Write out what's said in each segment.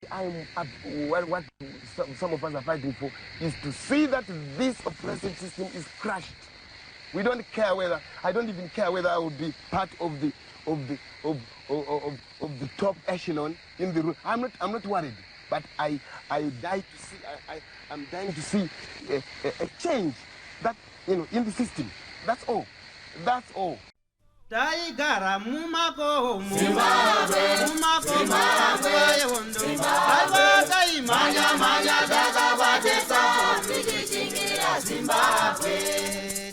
I'm up, what some of us are fighting for is to see that this oppressive system is crushed. We don't care whether, I don't even care whether I will be part of the of the of of, of, of the top echelon in the room. I'm not worried, but I die to see I'm dying to see a change that in the system. That's all. That's all. Taigara mumakomo, mumakomo yehondo, aiwa, taimhanya mhanya takabatesa tichishingirira Zimbabwe.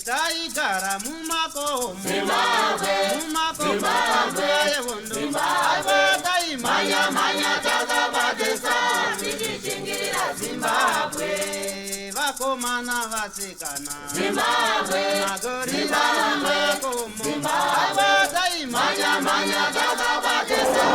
Taigara mumakomo, mumakomo yehondo, aiwa, taimhanya mhanya takabatesa tichishingirira Zimbabwe. Vakomana, vasikana, Zimbabwe. Magorira mumakomo, aiwa, taimhanya mhanya takabatesa.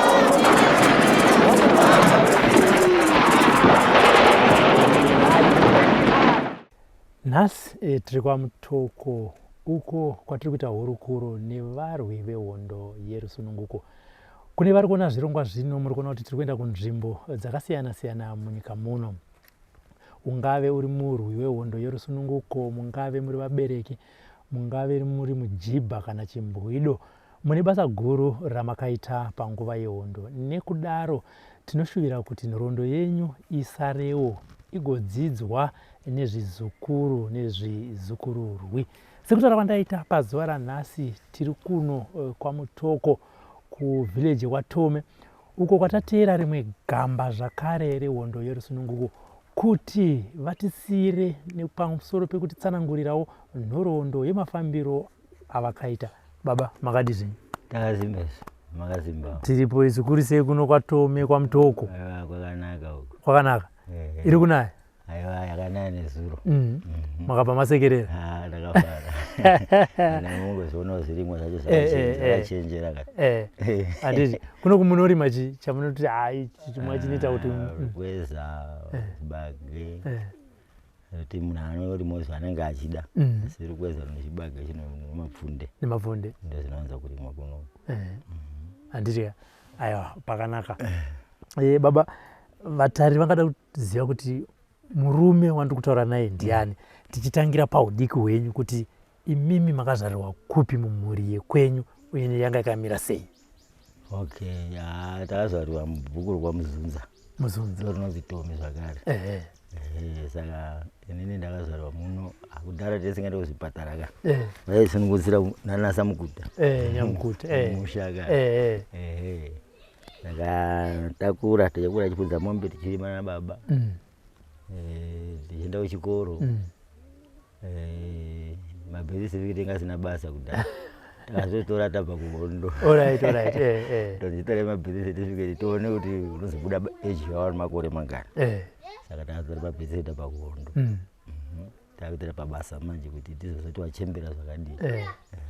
Nhasi tiri kwaMutoko uko kwatiri kuita hurukuro nevarwi vehondo yerusununguko. Kune vari kuona zvirongwa zvino, muri kuona kuti tiri kuenda kunzvimbo dzakasiyana-siyana munyika muno. Ungave uri murwi wehondo yerusununguko, mungave muri vabereki, mungave muri mujibha kana chimbwido, mune basa guru ramakaita panguva yehondo. Nekudaro tinoshuvira kuti nhoroondo yenyu isarewo, igodzidzwa nezvizukuru nezvizukururwi. Sekutaura kwandaita, pazuva ranhasi tiri kuno kwaMutoko, kuvillage kwaTome, uko kwatateera rimwe gamba zvakare rehondo yerusununguko kuti vatisiyire nepamusoro pekutitsanangurirawo nhoroondo yemafambiro avakaita. Baba, makadi zvenyu? Takasimba isu, makasimba? Tiripo isu. Kuri sei kuno kwaTome, kwaMutoko? Aiwa, kwakanaka uku. Kwakanaka? Ehe. Iri kunaya? Aiwa, yakanaya nezuro. Makabva masekerera? Ah, ndakafara namungozionawo zvirimwa zvacho zvakachenjera ka. Handiti kuno kumunorima chi chamunoti hai chimwa chinoita kuti Rukweza, chibage, kuti munhu anorima zvaanenge achida. Asi rukweza nechibage chino nemapfunde. Nemapfunde. Ndo zvinowanza kurimwa kuno. Handiti ka, aiwa, pakanaka. Baba, vatariri vangada kuziva kuti murume wandiri kutaura naye ndiani, tichitangira paudiki hwenyu, kuti imimi makazvarirwa kupi, mumhuri yekwenyu, uye yanga yakamira sei? Okay, ya, takazvarirwa mubhuku rokwaMuzunza. Muzunza. Ndo rinonzi Tomi zvakare. Ehe, saka inini ndakazvarwa muno. Kudhara tisingaende kuzvipatara ka, vaisunungudzira nanasa mukuta. Nyamukuta. Musha ka. Ehe, saka takura, tichakura tichifudza mombe, tichirima nababa, tichienda kuchikoro. Mabirth certificate anga asina basa kudhara, takazotora tabva kuhondo. Alright. Tochitore mabirth certificate tione kuti unozobuda age yawa makore mangani. Saka takazotora mabirth certificate tabva kuhondo. Takutora pabasa manje kuti tizozoti wachembera zvakadii.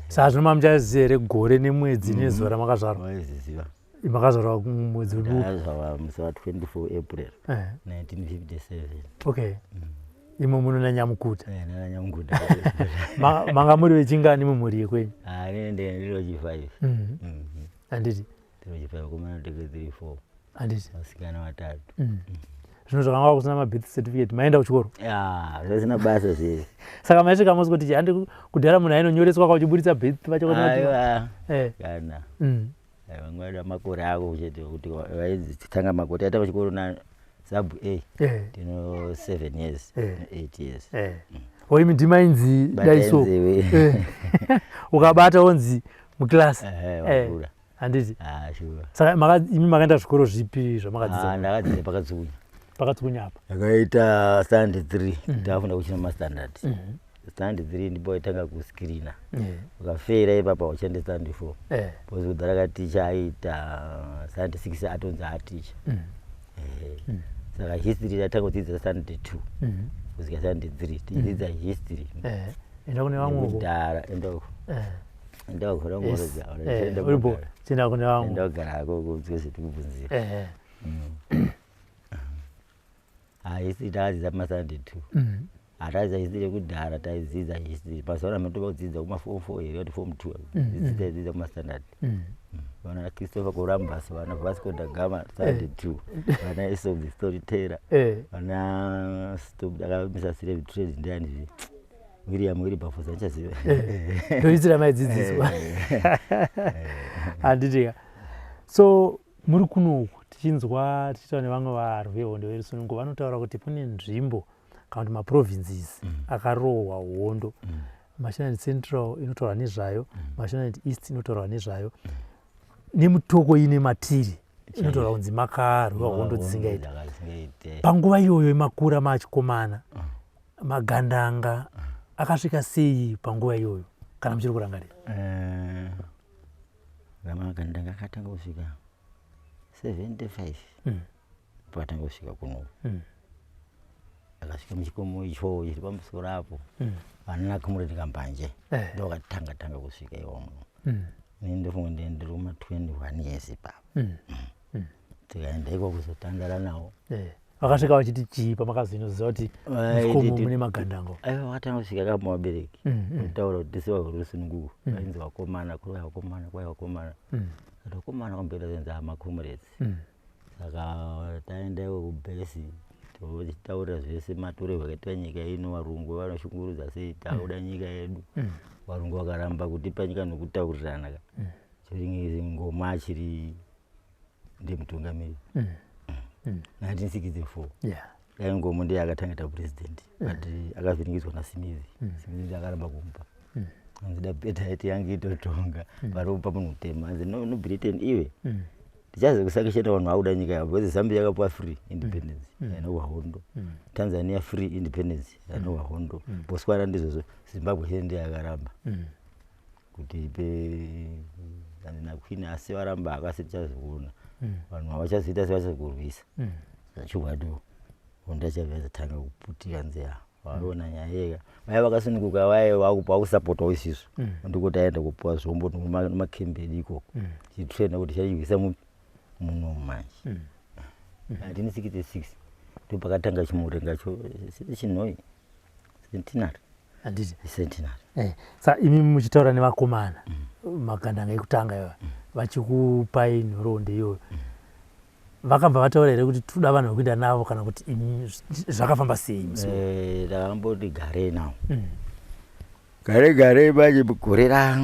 Saka zvino mamuchaziva here gore nemwedzi nezuva ramakazvarwa? Waiziziva. Makazvarwa mwedzi upi? Ndakazvarwa musi wa24 April 1957. Okay, imo muno naNyamukuta? Eh, nana Nyamukuta. Manga muri vechingani mumhuri yekwenyu? Inini ndiri wechi5. Handiti? Ndiri wechi5, komana teke 3 4. Handiti? Vasikana vatatu. Zvino zvakanga kusina mabirth certificate, maenda kuchikoro? Ya, zvasina basa zvese. Saka maisvika musi kuti handi kudhara munhu ainonyoreswa kauchiburitsa birth vacho? Aiwa, kana vamwe vaida makore ako chete, kuti vaitanga makore taita kuchikoro na sub A. Tino 7 years, 8 years. Oimi ndimainzi daiso. Bata nzeve. Ukabata wonzi muklasi. Wakura. Handiti? Ah, sure. Saka imi makaenda zvikoro zvipi zvamakadzidza? Ah, ndakadzidza paKatsukunya. PaKatsukunya apa? Ndakaita standard 3, ndakafunda kuchina mastandard. Standard 3 ndipo waitanga kuscreena. Ukafeira ipapa uchienda standard 4. Because kudhara katicha aita standard 6 atonzi aticha. Saka history tatanga kudzidza standard 2 kusvika standard 3 tichidzidza history. Enda kune vamwe uko. Kudhara endako. Endako. Yes. Uripo, chienda kune vamwe. Endogarako kunzwe tikubvunzira. History takadzidza mastandard 2. Hataidzidza history yekudhara, taidzidza history mazuva ano matova kudzidza kuma form 4 here, kuti form 2, taidzidza kumastandard. Vana Christopher Columbus, vana Vasco da Gama, standard 2, vana Aesop the storyteller, vana stop akamisa slave trade ndiani zve, William Wilberforce, andichaziva. Ndoitsira maidzidziswa, handitika? So muri kunoku, tichinzwa tichitaura nevamwe varwi vehondo verusununguko, vanotaura kuti kune nzvimbo kana kuti maprovinces akarohwa hondo. Mashonaland Central inotaurwa nezvayo, Mashonaland East inotaurwa nezvayo, neMutoko ine matiri inotaurwa kunzi makarwiwa hondo dzisingaiti. Dzisingaite. Panguva iyoyo makura machikomana, magandanga akasvika sei panguva iyoyo, kana muchiri kurangarira? Magandanga akatanga kusvika 75. Pakatanga kusvika kunoku, akasvika muchikomo icho chiri pamusoro apo, vanana Comrade Kambanje. Ndo vakatanga tanga kusvika iwomo. Ini ndofunga ndiri kuma 21 years ipapo. Tikaenda iko kuzotandara nawo. Vakasvika vachiti chii pamakazinoziva kuti muchikomo mune magandango? Aiwa, vakatanga kusvika kama vabereki, kutaura kuti tisi varusununguko, vainzi vakomana, kuri vakomana, kwai vakomana, kati vakomana kwamberi vainzi amacomrades. Saka taenda iko kubhesi, tichitaurira zvese matorerwo akaitwa nyika ino, varungu vanoshungurudza sei, takuda nyika yedu. Varungu vakaramba kutipa nyika nokutaurirana ka. Chiri Ngoma achiri ndimutungamiri 1964. Dai Ngomo ndiye akatanga ta president, but akavhiringidzwa naSmith. Smith ndiye akaramba kumupa, anzi da better iti yange itotonga, vari kupa munhu mutema. Anzi no, no, Britain iwe, tichazokusakishena vanhu vakuda nyika yavo, because Zambia yakapuwa free independence yainowa hondo, Tanzania free independence yainowa hondo, Botswana ndizvozvo, Zimbabwe chete ndiye yakaramba kuti ipe naQueen, asi varamba akasi tichazoona vanhu havachazoita sevachazokurwisa. Zvachokwadiwo hondo yachabva yazotanga kuputika nzira, vaona nyaya yega vaya vakasununguka vaya vakusapotawo isisu, ndikuti aenda kupuwa zvombo nemakembi edu ikoko, tichitraina kuti tichairwisa muno manje. 1966 ndo pakatanga chimurenga cho chinhoi, centenary. Handiti? Centenary. Sa imi muchitaura nevakomana magandanga ekutanga iva, vachikupai nhoroondo iyoyo, vakabva vataura here kuti toda vanhu vekuenda navo, kana kuti imi zvakafamba sei musi uyu? Takamboti garei nawo, gare gare manje gore ra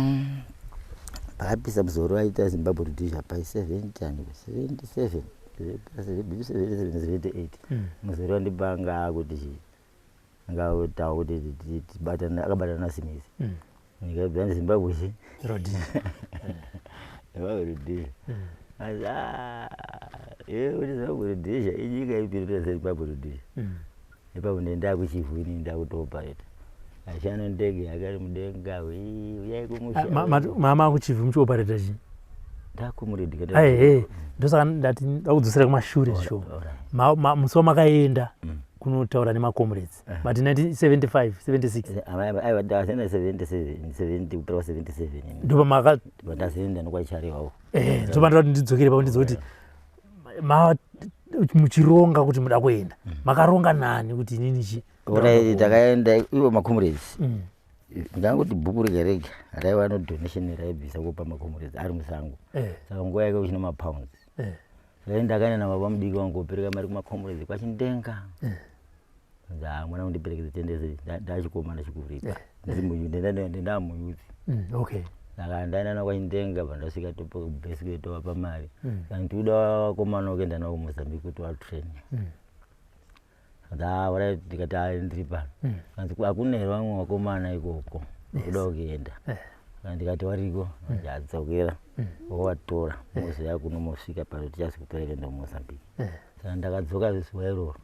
pakapisa muzoro aita Zimbabwe Rhodesia pai 70 and 77, 78. Muzoro wandibanga akuti chi angaitawo kuti tibatane, akabatana naSmith, nyika yebva Zimbabwe chi Rhodesia. Zimbabwe Rhodesia. Asi kuti Zimbabwe Rhodesia inyika ipi inoita Zimbabwe Rhodesia? Ipapo ndenda kuChivhu ini, ndakutoopareta ashana ndege yakari mudenga, uyai kumusha. Mama kuChivhu muchiopareta chii? Ndakumuredi. Aihe, ndosaka ndati ndakudzosera kumashure zvishoma. Musi wamakaenda kunotaura nemacomrades, mati 1975, 76? Aiwa, ndasenda 77, 70, kupera kwa 77. Ndopamaka Ndasenda nokwacharewawo. Ndopandada kuti ndidzokere papo, ndidze kuti muchironga kuti muda kuenda, makaronga nani kuti inini chi Alright, takaenda ivo macomrades. Ndangoti bhuku rega rega raiva nedonation raibvisa kupa macomrades ari musango. Saka nguva yake kuchina mapounds. Saka ndakaenda nababa mudiki wangu kopereka mari kumacomrades kwachindenga. Nza mwana kundiperekedza tendese, ndachikomana chikuvhurika, ndendamuyouth. Saka ndaenda navo kwachindenga, bva ndasvika topa tovapa mari. Saka ndikuda vakomana vokuenda navo kuMozambique kuti vatrain. Ndaura ndikati, "Ai, ndiri pano." Kanzi, "Hakuna here vamwe vakomana ikoko kuda kuenda?" Saka ndikati, "Wariko." Adzokera wovatora, mozoya kuno, mosvika pano, tichazi kutora kuenda kuMozambique. Saka ndakadzoka zuva iroro.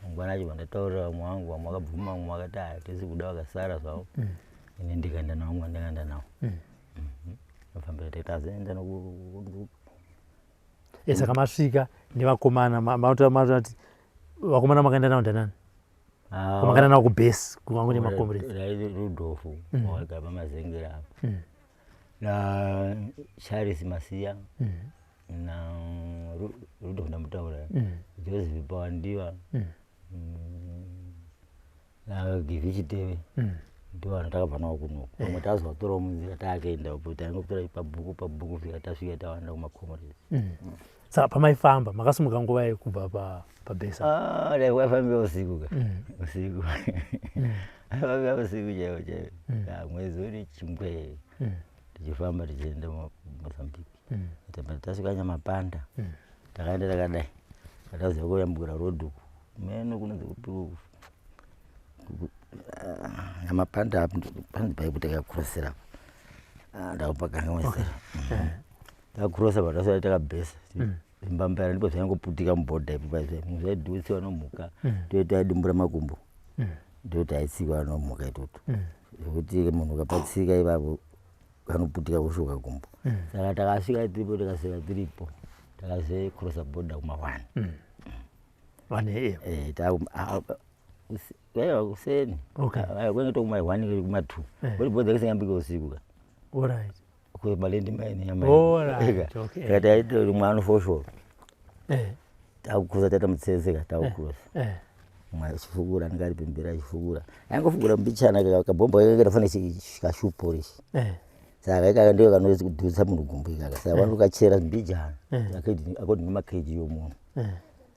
Mangwana acho vandataurira vamwe vangu, vamwe vakabvuma, vamwe vakati hatisi kuda, vakasara zvavo. Ini ndikaenda navo, vamwe ndakaenda navo. Nofambira taitazoenda noku Saka masvika nevakomana, matati vakomana makaenda navo ndanani? Makaenda navo kubase kuvangu nemacomrades? Rudolf wagara pamazengera apa, na Charles Masiya, na Rudolf ndamutaura, Joseph Pawandiwa, na Givi Chiteve. Ndo vanhu takabva navo kunoku. Vamwe tazovatora munzira taakaenda upo, taingotora pabhuku pabhuku kusvika tasvika tawanda kumakomoresi. Saka pamaifamba makasimuka nguva yekubva pabhesa? Ah, ndaifambira usiku ka. Usiku. Aifambira usiku chaiwo chaiwo. Ah, mwedzi uri chingwe. Tichifamba tichienda Mozambique. Tabva tasvika Nyamapanda. Takaenda takadai. Takaziva kuyambukira road uku. Meno kunonzi kupi uku. Ah, Nyamapanda apo panzi paipo takakurosera apa. Ah, ndakupakanga masera. Takakurosa patasvika takabhesa. Mbambera ndipo zvaingoputika mubhodha ipo paizve. Zvaidhutsiwa nomhuka. Ndiyo taidimbura makumbo. Ndiyo taitsikwa nomhuka itoto. Zvekuti munhu ukapatsika ipapo kanoputika kushuka gumbo. Saka takasvika tiripo, tikasvika tiripo. Takazokrosa bhodha kuma 1. 1 am? Eh, aiwa, kuseni. Aiwa, kwenge to kuma 1 kuma 2. Kuti bhodha kisingambike usiku ka. Kumaland mine nyama. Tikati aite mwana foshoro. Takukuza taita mutsetse ka, takukuza. Mwe achifukura anenge ari pemberi achifukura. Aingofukura mbichana, kabhomba kake kafana kashupo rishi. Saka ikaka ndiko kanodhutsa munhu gumbo ikaka. Saka vanokachera mbijana. According nemakeji yomunhu.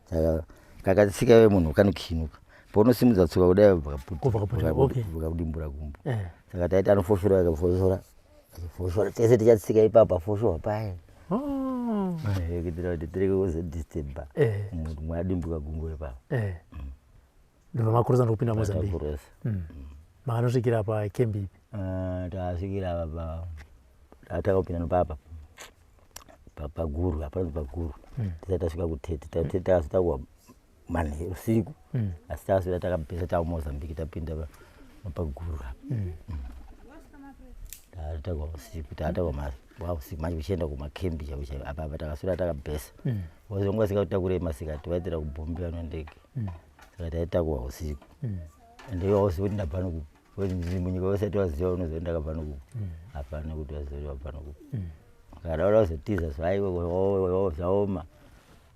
Saka kakatsika iwe munhu kanokinuka. Paunosimudza tsoka kudai Kubva kaputika, okay. Kakudimbura gumbo. Saka taiti anofoshora akafoshora. Achifoshora tese tichatsika ipapo afoshorwa paya. Oh. Kuitira kuti tirege kuzodisturba munhu mwadimbuka gumbo ipapo. Ndobva makuruza ndokupinda Mozambique. Takakurosa. Makanosvikira pakembi ipi? Ah, tasvikira apa takapinda nopapa paguru, hapana paguru, tisati tasvika kuTete. Tete takazota manheru usiku, asi takasvika takapesa takumozambique, tapinda paguru apa. Tatakwa usiku, tatakwa usiku manje kuchienda kumakembi chaivo chaivo. Apa apa takasvika takabhesa wazonga singatakurei masikati, vaitira kubhombiwa nendege, saka taitakwa usiku. Ende iwo usiku kuti ndabva nokupi, munyika usati waziva unoziva kuti ndakabva nokupi, hapana kuti waziva kuti wabva nokupi. Kana uda kuzotiza zvaiwo zvaoma,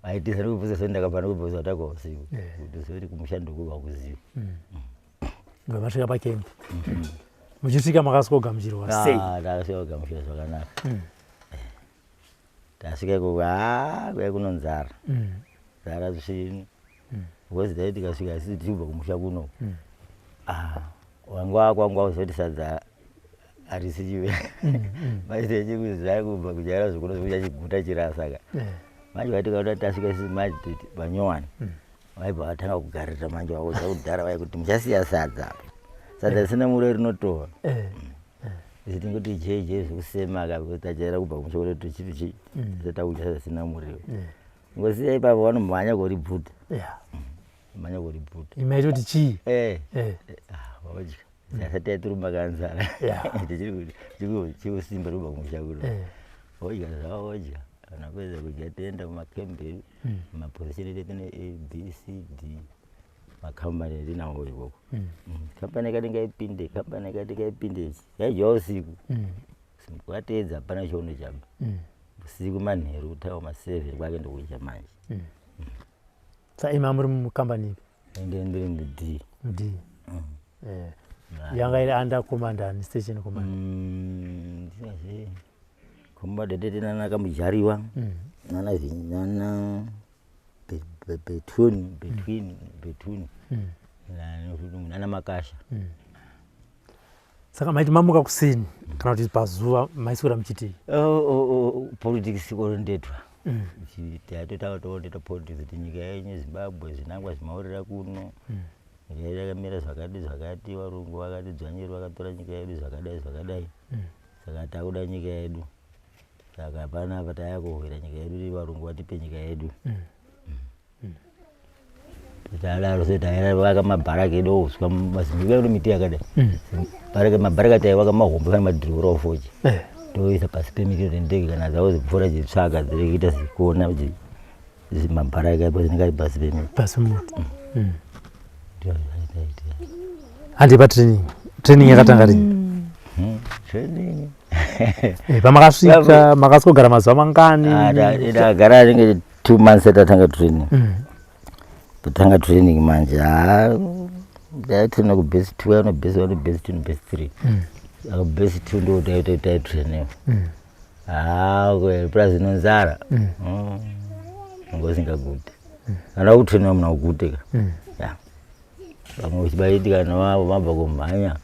vaitiza nokubvunza sei ndakabva nokupi, watakwa usiku, kuti uzive kuti kumushando kupi wakuziva. Ndobva masvika pakembi. Muchisvika makasvikogamuchirwa sei? Ah, takasvika kugamuchira zvakanaka. Tasvika ikoko, ha, kuya kunonzara nzara zvisvinu, because dai tikasvika isusu tichibva kumusha kuno, ah, wanga wako wanga wazoti sadza harisi chive manje chikuziva kubva kujaira zvekuno zvekucha chiguta chirasaka. Manje vaiti kakuda tasvika isusu manje vanyowani vaibva vatanga kugarira manje vaudza kudhara vai kuti muchasiya sadza apa, sadza risina muriwo rinotova. Isi tingoti jee zvekusema ka, tajaira kubva kumusha kuti tichiti takudya sadza risina muriwo. Ngosiya ipapo vanomhanya koribvuta. Mhanya koribvuta. Imi maitoti chii? Ah, vodya sasati taituruma kanzara. Tichiri kusimba kubva kumusha kuno. Vodya zvavo, vodya. Kana kupedza kudya toenda kumakembi edu, maposition edu tine A, B, C, D, makambani etinawo ikoko. Kambani yakati ngaipinde, kambani yakati ngaipinde, ichi yaidya usiku. Kwateedza hapana chiono chaba. Usiku manheru kutaiwa ma7 kwake ndokudya manje. Saka imi muri mukambani ipi? Ende ndiri muD. D. Yanga iri under commander ani, station commander? Ndingazi commander tete nana Kamujariwa, nana nana Between Between Between, nana Makasha. Saka maiti mamuka kuseni kana kuti pazuva maiswera muchitii? Oh, politics korondetwa, tatotanga toondeta politics kuti nyika yenyu Zimbabwe zvinangwa zvimaurira kuno, nyika yedu yakamira zvakati zvakati, varungu vakatidzvanyiri vakatora nyika yedu zvakadai zvakadai, saka takuda nyika yedu, saka panapa taya kuhwira nyika yedu, varungu vatipe nyika yedu. Tadaro se taivaka mabharaki edu ouswa mazimbi kuno, miti yakadai, baraka mabharaka taivaka mahombe kana madhirora ofoji, toisa pasi pemiti kuti ndege kana dzavo dzipfuura dzitsvaka dziri kuita zikuona mabharaka ipo dzinenge ari pasi pemiti. Pasi pemuti. Ndizvo zvaitaitika. Handi patraining, training yakatanga rini? Training. Pamakasvika makasvikogara mazuva mangani? Ah, ndagara ringe 2 months tatanga training. Tatanga training manje, ha. Ndaitraina kubase two, ano base one, base two, base three. Saka base two ndo taitrainiwa. Haa, plus nonzara. Unga usingaguti. Kana kutrainiwa munhu augute ka. Ya. Vamwe uchibaiti kana mabva kumhanya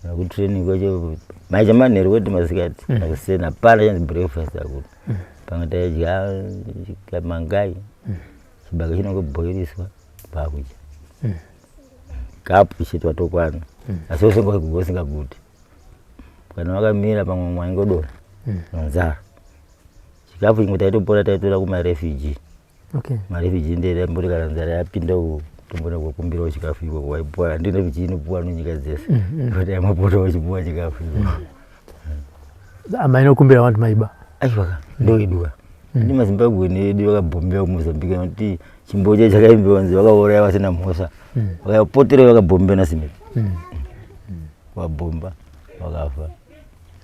nekutraining kwacho maita manheru kwete masikati nakuseni hapana chanzi breakfast akuti pamwe taidya mangai chibage chinongobhoiriswa pakudya kapu chete watokwana asi usingaguti kana wakamira pamwe mwaingodona nonzara chikafu chimwe taitopora taitora kumarefugee. Marefugee ndembori kana nzara yapinda uko tombona kukumbirawo chikafu ikoko waipuwa handi refugee inopuwa nenyika dzese kuti amapota wachipuwa chikafu ikoko. Amainokumbira vantu maiba? Aiwa, ndoiduka ndi maZimbabwe nedu vakabhombewa kuMozambique nokuti chimbocha chakaimbiwa nzi vakauraya vasina mhosva vakapotera vakabhombewa naSmith vabhomba vakafa.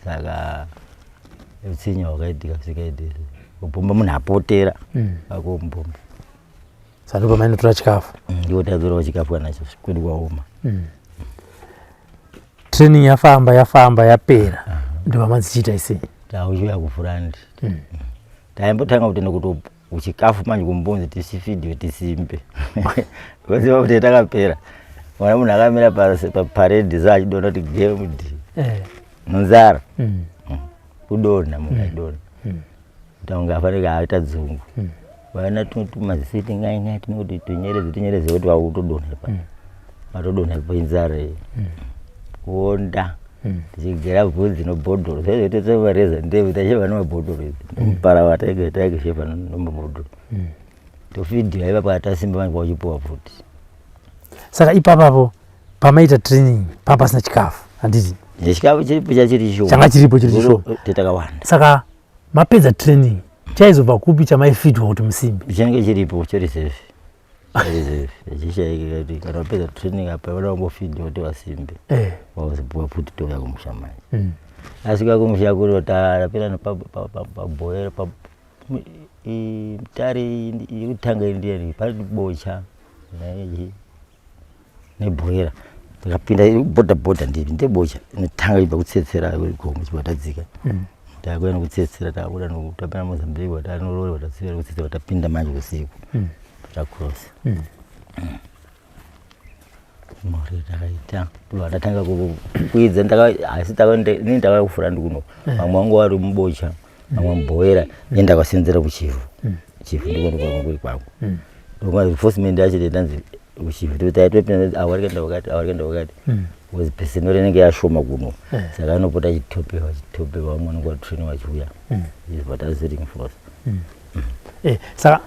Saka utsinya hwakaitika zvisikaitisi kubhomba munhu apotera akomubhomba. Saka ndipo mainotora chikafu? Ndipo taitorawo chikafu kana kwedu kwaoma. Training yafamba yafamba yapera, ndobva manzichiita sei? Tauchiuya kufront, taimbotanga kutenda kuti uchikafu manje kumbonzi tisifidhiwe tisimbe kuziva kuti takapera mwana munhu akamira paparade so achidonha kuti gemd nonzara kudonha munhu aidonha kuti unge afanike aita dzungu vaona tumazisiti ngai ngai tinoti tunyereze tunyereze kuti vautodonha ipa matodonha ipo inzara iyi kuonda tichigera bvudzi nobhodhoro saizvototovareza ndebvu tacheva nemabhodhoro idzi nomuparawa taiga taigesheva nomabhodhoro tofidhiwa ipapo atasimba manje kwachipuwa futi. Saka ipapapo pamaita training papa pasina chikafu, handiti? Chikafu chiripo chachiri chishoma. Changa chiripo chiri chishoma. Tetakawanda. Saka mapedza training chaizobva kupi chamaifidwa kuti musimbe? Chinenge chiripo chereserve reserve chishaike kuti kana wapedza training apa vada vambofidwa kuti vasimbe wazopuwa futi touya kumusha manje. Asvika kumusha kuri tapinda pabhoera mutare yekutanga ndiyani pari bocha nebhoera takapinda bhodha bhodha ndipi ndebocha inotanga ibva kutsetsera gomo chibva tadzika takuenda kutsetsera tabuda tapinda Mozambique tanorori tatsitsera kutsetsera tapinda manje usiku tacross mari takaita tobva tatanga kukwidza asi ini ndakauya kufront kuno vamwe vangu vari mubocha vamwe mubhoera ini ndakasenzera kuChivhu. Chivhu ndiko ndikwangu kuri kwangu reinforcement yacho ndanzi kuChivhu taitopinda awari kuenda wakati awari kuenda wakati because personnel inenge yashoma kuno saka anopota achitopewa achitopewa vamwe vanenge vatrain vachiuya izvo tazireinforce. Saka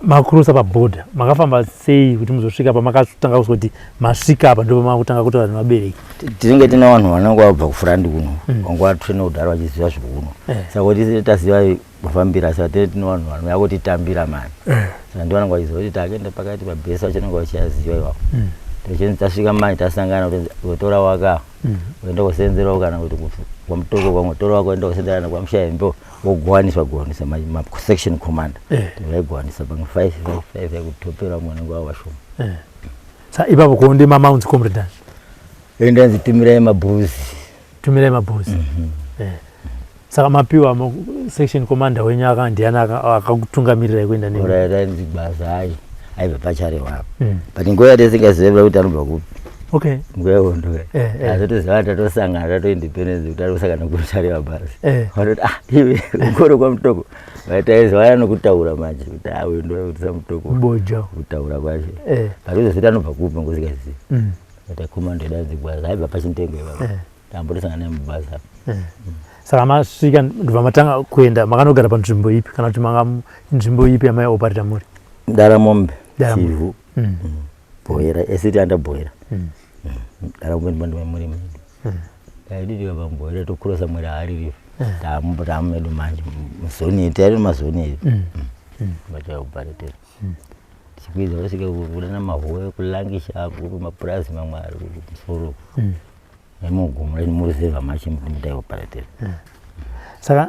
makurosa pabhodha makafamba sei kuti muzosvika pamakatanga kuzoti masvika apa ndo pamakutanga kutaura nevabereki? Tinenge tina vanhu vanenge vabva kufront kuno vanga vatraina kudhara vachiziva zvekuno saka kuti taziva mafambiro saka tine tine vanhu vanouya kutitambira mani saka ndivo vanenge vachiziva kuti takaenda pakati pabhesi vacho vanenge vachiaziva ivavo tochinzi tasvika manje tasangana kuti tora waka uenda kusenzerawo kana kuti kwaMutoko kwamwe tora wako uenda kusenzera kana kwaMushayembo wogowaniswa gowanisa masection commander vaigovanisa pamwe five five five yakutopera vamwe vanenge vava vashoma. Saka ipapo kuonde mamounts comrade? Ndanzi tumirai mabhuzi. Tumirai mabhuzi. Saka mapiwa section commander wenyu aka ndiani akakutungamirirai kuenda nemi? Rainzi Gwaza aibva pacharewa apo but nguva yatisingazive kuti anobva kupi. Nguva yehondo asi toziva tatosangana tatoindependence kuti ari kusangana kucharewa basi vatoti ah iwe ukoro kwaMutoko vaitaiziva nokutaura manje kuti ah uyu ndokuti Mutoko. Bojo. Kutaura kwacho but uzozoti anobva kupi ngosingazivi ati commander danzi Gwaza aibva pachintengo ipapo tambotosangana naye mubhazi apo. Saka masvika ndobva matanga kuenda makanogara panzvimbo ipi kana kuti manga nzvimbo ipi yamaiopareta muri? Daramombe. Daramombe. Chivhu Bhoera esiti anda Bhoera Daramombe ndimo muri medu taididika pamBhoera tokurosa mwera haririfu tamu medu manje muzoni yedu tairi mazoni edu vataiuparetera tichikwidza kusvika kubuda namahowe kulangisha apo mapurazi mamwe ari kumusoro nemugomo muruzevha macho mutaiuparetera. Saka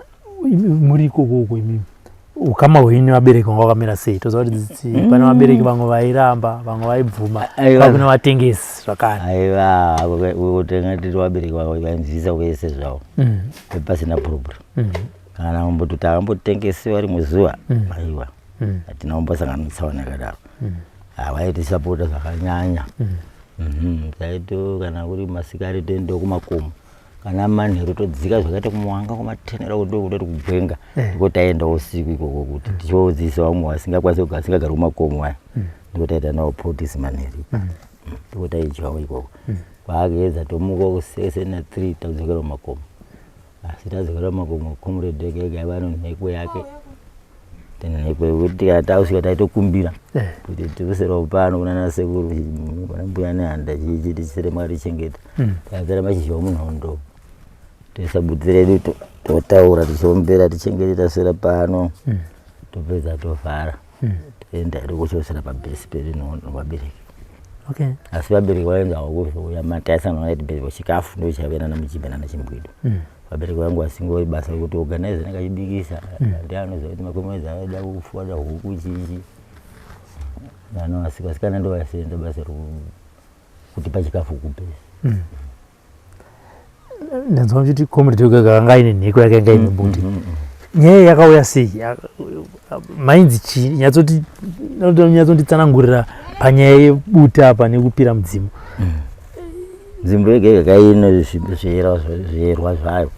muri ikokoko imimi Ukama hwenyu nevabereki vanga vakamira sei? Toziva kuti pane vabereki vamwe vairamba, vamwe vaibvuma, pakune vatengesi zvakare. Aiwa, kutenga tiri vabereki vainzwisa wese zvavo, pasina problem. Kana kumboti takambotengesiwa rimwe zuva, aiwa, hatina kumbosangana netsaona yakadaro. Vaitisapota zvakanyanya. Taito kana kuri masikati toendawo kumakomo, kana manheru todzika zvakaita kumuwanga kumatenera kudo kuti kugwenga, ndiko taendawo usiku ikoko kuti tichiodzidzisa vamwe vasingakwanisi vasingagari kumakomo aya, ndiko taita nawo protisi manheru, ndiko taidyawo ikoko. Kwaageza tomuka kusese na 3 tadzokera kumakomo. Asi tadzokera kumakomo, comrade ega ega aiva nenhekwe yake, nhekwe yekuti kana takusvika taitokumbira kuti tikuserawo pano kunana sekuru, kuna mbuya nehanda, chichi tichisere makatichengeta, takazara mashizha omunhondo, toisa bute redu, totaura tichiombera, tichengete, taswera pano, topedza tovhara, toenda tokuchosera pabhesi pedu nevabereki. Asi vabereki vaenza kuzouya mataisana vaiti chikafu ndo chaive nana muchimbe nana chimbwido. Vabereki vangu vasingori basa rekuti organize nakachibikisa, ndi anoziva kuti makomedzi anoda kufuada huku chichi ano, asi vasikana ndo vaisenza basa rekutipa chikafu kubhesi. Ndanzwa muchiti comrade wega anga aine nheko yake, yanga ine bute. Nyaya yakauya sei? Mainzi chii? Nyatsonditsanangurira panyaya yebute apa nekupira mudzimu. Nzvimbo yega yega kaine zviyerwa zvayo,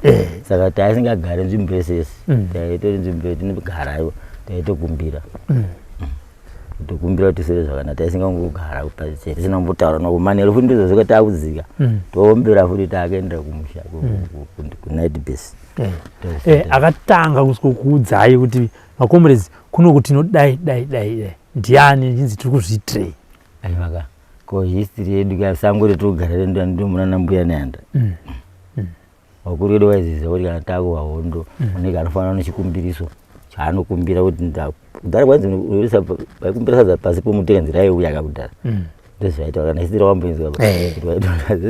saka taisingagari nzvimbo yesese, taitori nzvimbo yetinogarayo, taitokumbira, tokumbira kuti tisere zvakanaka. Taisingangogara tisina kumbotaura navo. Manheru futi ndizvozvoka, takudzika, toombera futi, taakuendera kumusha kunight base. Akatanga kusvikokuudzai kuti macomrades kuno tinodai dai dai dai ndiani, chinzi tiri kuzviitirei? Aivaka, ko history yedu ka, sango retinogara ndomuna nambuya nehanda. Vakuru vedu vaiziziva kuti kana takuwa hondo, unenge anofanira nechikumbiriso chaanokumbira kuti kudhara kwanzi vaikumbira sadza pasi pomuti, kanzi raiuya kakudhara. Ndozvaita kana history wamboinzwa kuti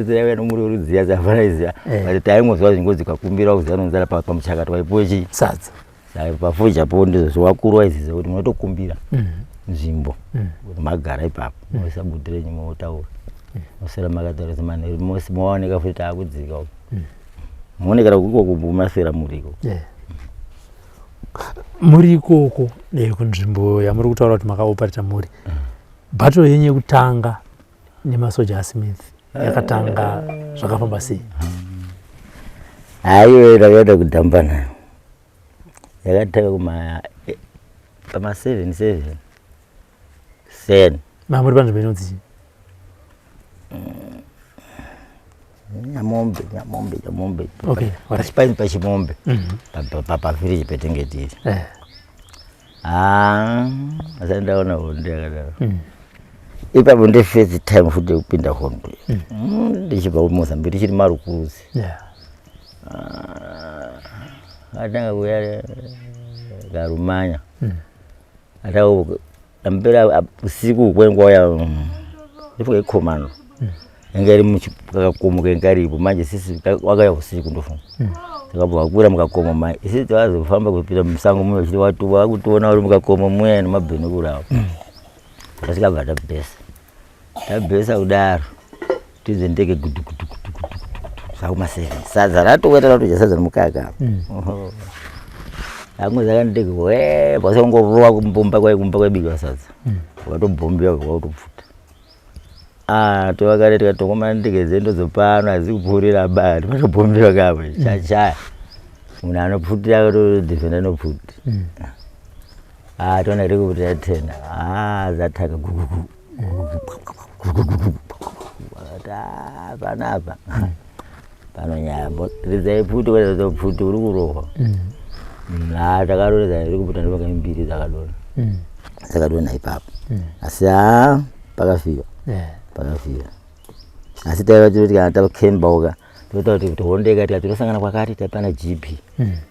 raiuya nomuriwo rudziya safana iziva, but taingozwa zvingozi kakumbira kuziva nonzara pamuchakato waipuwe chii? Sadza. Saka pafuja po ndizvo vakuru vaiziziva kuti munotokumbira nzvimbo kuti magara ipapo, moisa bute renyu, motaura, moswera makataura semanheru, mowaoneka futi taakudzika uko, muonekera ikoko maswera muriko. Muri ikoko, kunzvimbo yamuri kutaura kuti makaopareta muri, battle yenyu yekutanga nemasoja aSmith yakatanga zvakafamba sei? Haiwe, takaenda kudhamba nayo, yakatanga kuma pama 7 7 10. Mamuri panzvimbo inonzi chii? Nyamombe, Nyamombe, Nyamombe. Okay, Pasi pachimombe, pavillage petenge tiri. Ah, asati ndaona hondo yakadaro. Ipapo nde first time futi yekupinda hondo, ndichibva kuMozambique, tichiri marukuzi. Atanga kuya karumanya, atanga ambera usiku kwengwauya ndifunga ikhomano yanga iri muchikakomo kengaripo. Manje sisi wakauya usiku, ndofunga takabva wakwira mukakomo mai, isi tazofamba kupinda musango muya, uchiti wakutoona uri mukakomo muya nemabhenukurawo. Tasikabva tabhesa, tabhesa kudaro, tidze ndege gudu gudu gudu gudu gudu gudu zvakuma 7, sadza ratoweta, ratodya sadza nemukaka. Amwe zaka ndege we pasongorova kumbomba kwai, kumba kwaibikwa sadza, wakatobhombiwa wakutopfuta. Ah, tovakare tikatongoma ndege dzedu dzopano hadzi kupfuurira ba, tipatobhombiwa kapo chachaya, munhu anopfutira akatodhifenda nopfuti. Ah, toona iri kuputira tena. Ah, dzatanga gugugu akati, "Ah, panapa pano nyaya, ridzai pfuti, kwete pfuti uri kurohwa." Ah, takaroredza iri kuputa, ndopaka mbiri dzakadonha, dzakadonha ipapo. Asi ha, pakafiwa, pakafiwa. Asi taiva tinoti kana takembauka toita kuti hondo ikati tinosangana kwakati, taipana GP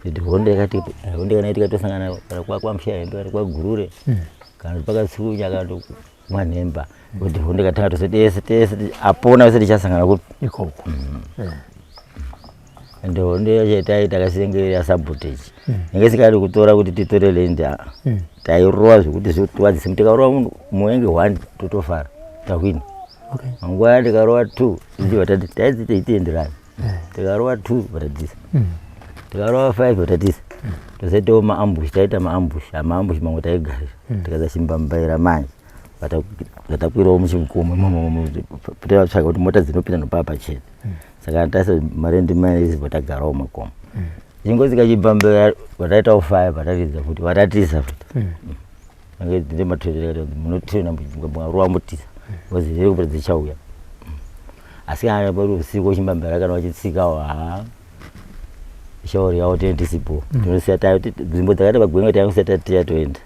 kuti hondo ikati, hondo kana itika tosangana kana kwaMushayembe, kana kwaGurure, kana kuti pakatsunya, kana kuti kwaNhemba, kuti hondo ikatanga tose tese tese apona vese tichasangana kupi? Ikoko. Ende hondo yacho yataita takasenge yasabotage inge isingadi kutora kuti titore land a tairova zvekuti zvikutivadzise. Tikarova munhu muenge one, totofara, tahwina. Manguva aya tikarova two, tichibva tati taidzi tichitienderana. Tikarova two, vatatisa. Tikarova five, vatatisa. Tozoitawo maambush, taita maambush, maambush mamwe taigarira. Tikaisa chimbambaira manje, vatakwirawo muchikomo imomo, taivatsvaga kuti mota dzinopinda nopaa pachena. Saka taisa malandmines, vatagarawo makomo. Chingosvika chibambaira, vataitawo fire, vataridza futi, vatatisa futi. Ange dzine matorero, munotirena mwarova motisa, because helicopter dzichauya. Asi kana pari usiku, chimbambera kana vachitsikawo, ha, shauri yavo tene tisipo, tinosiya nzvimbo dzakaita pagwenga, taingosiya tatiya toenda.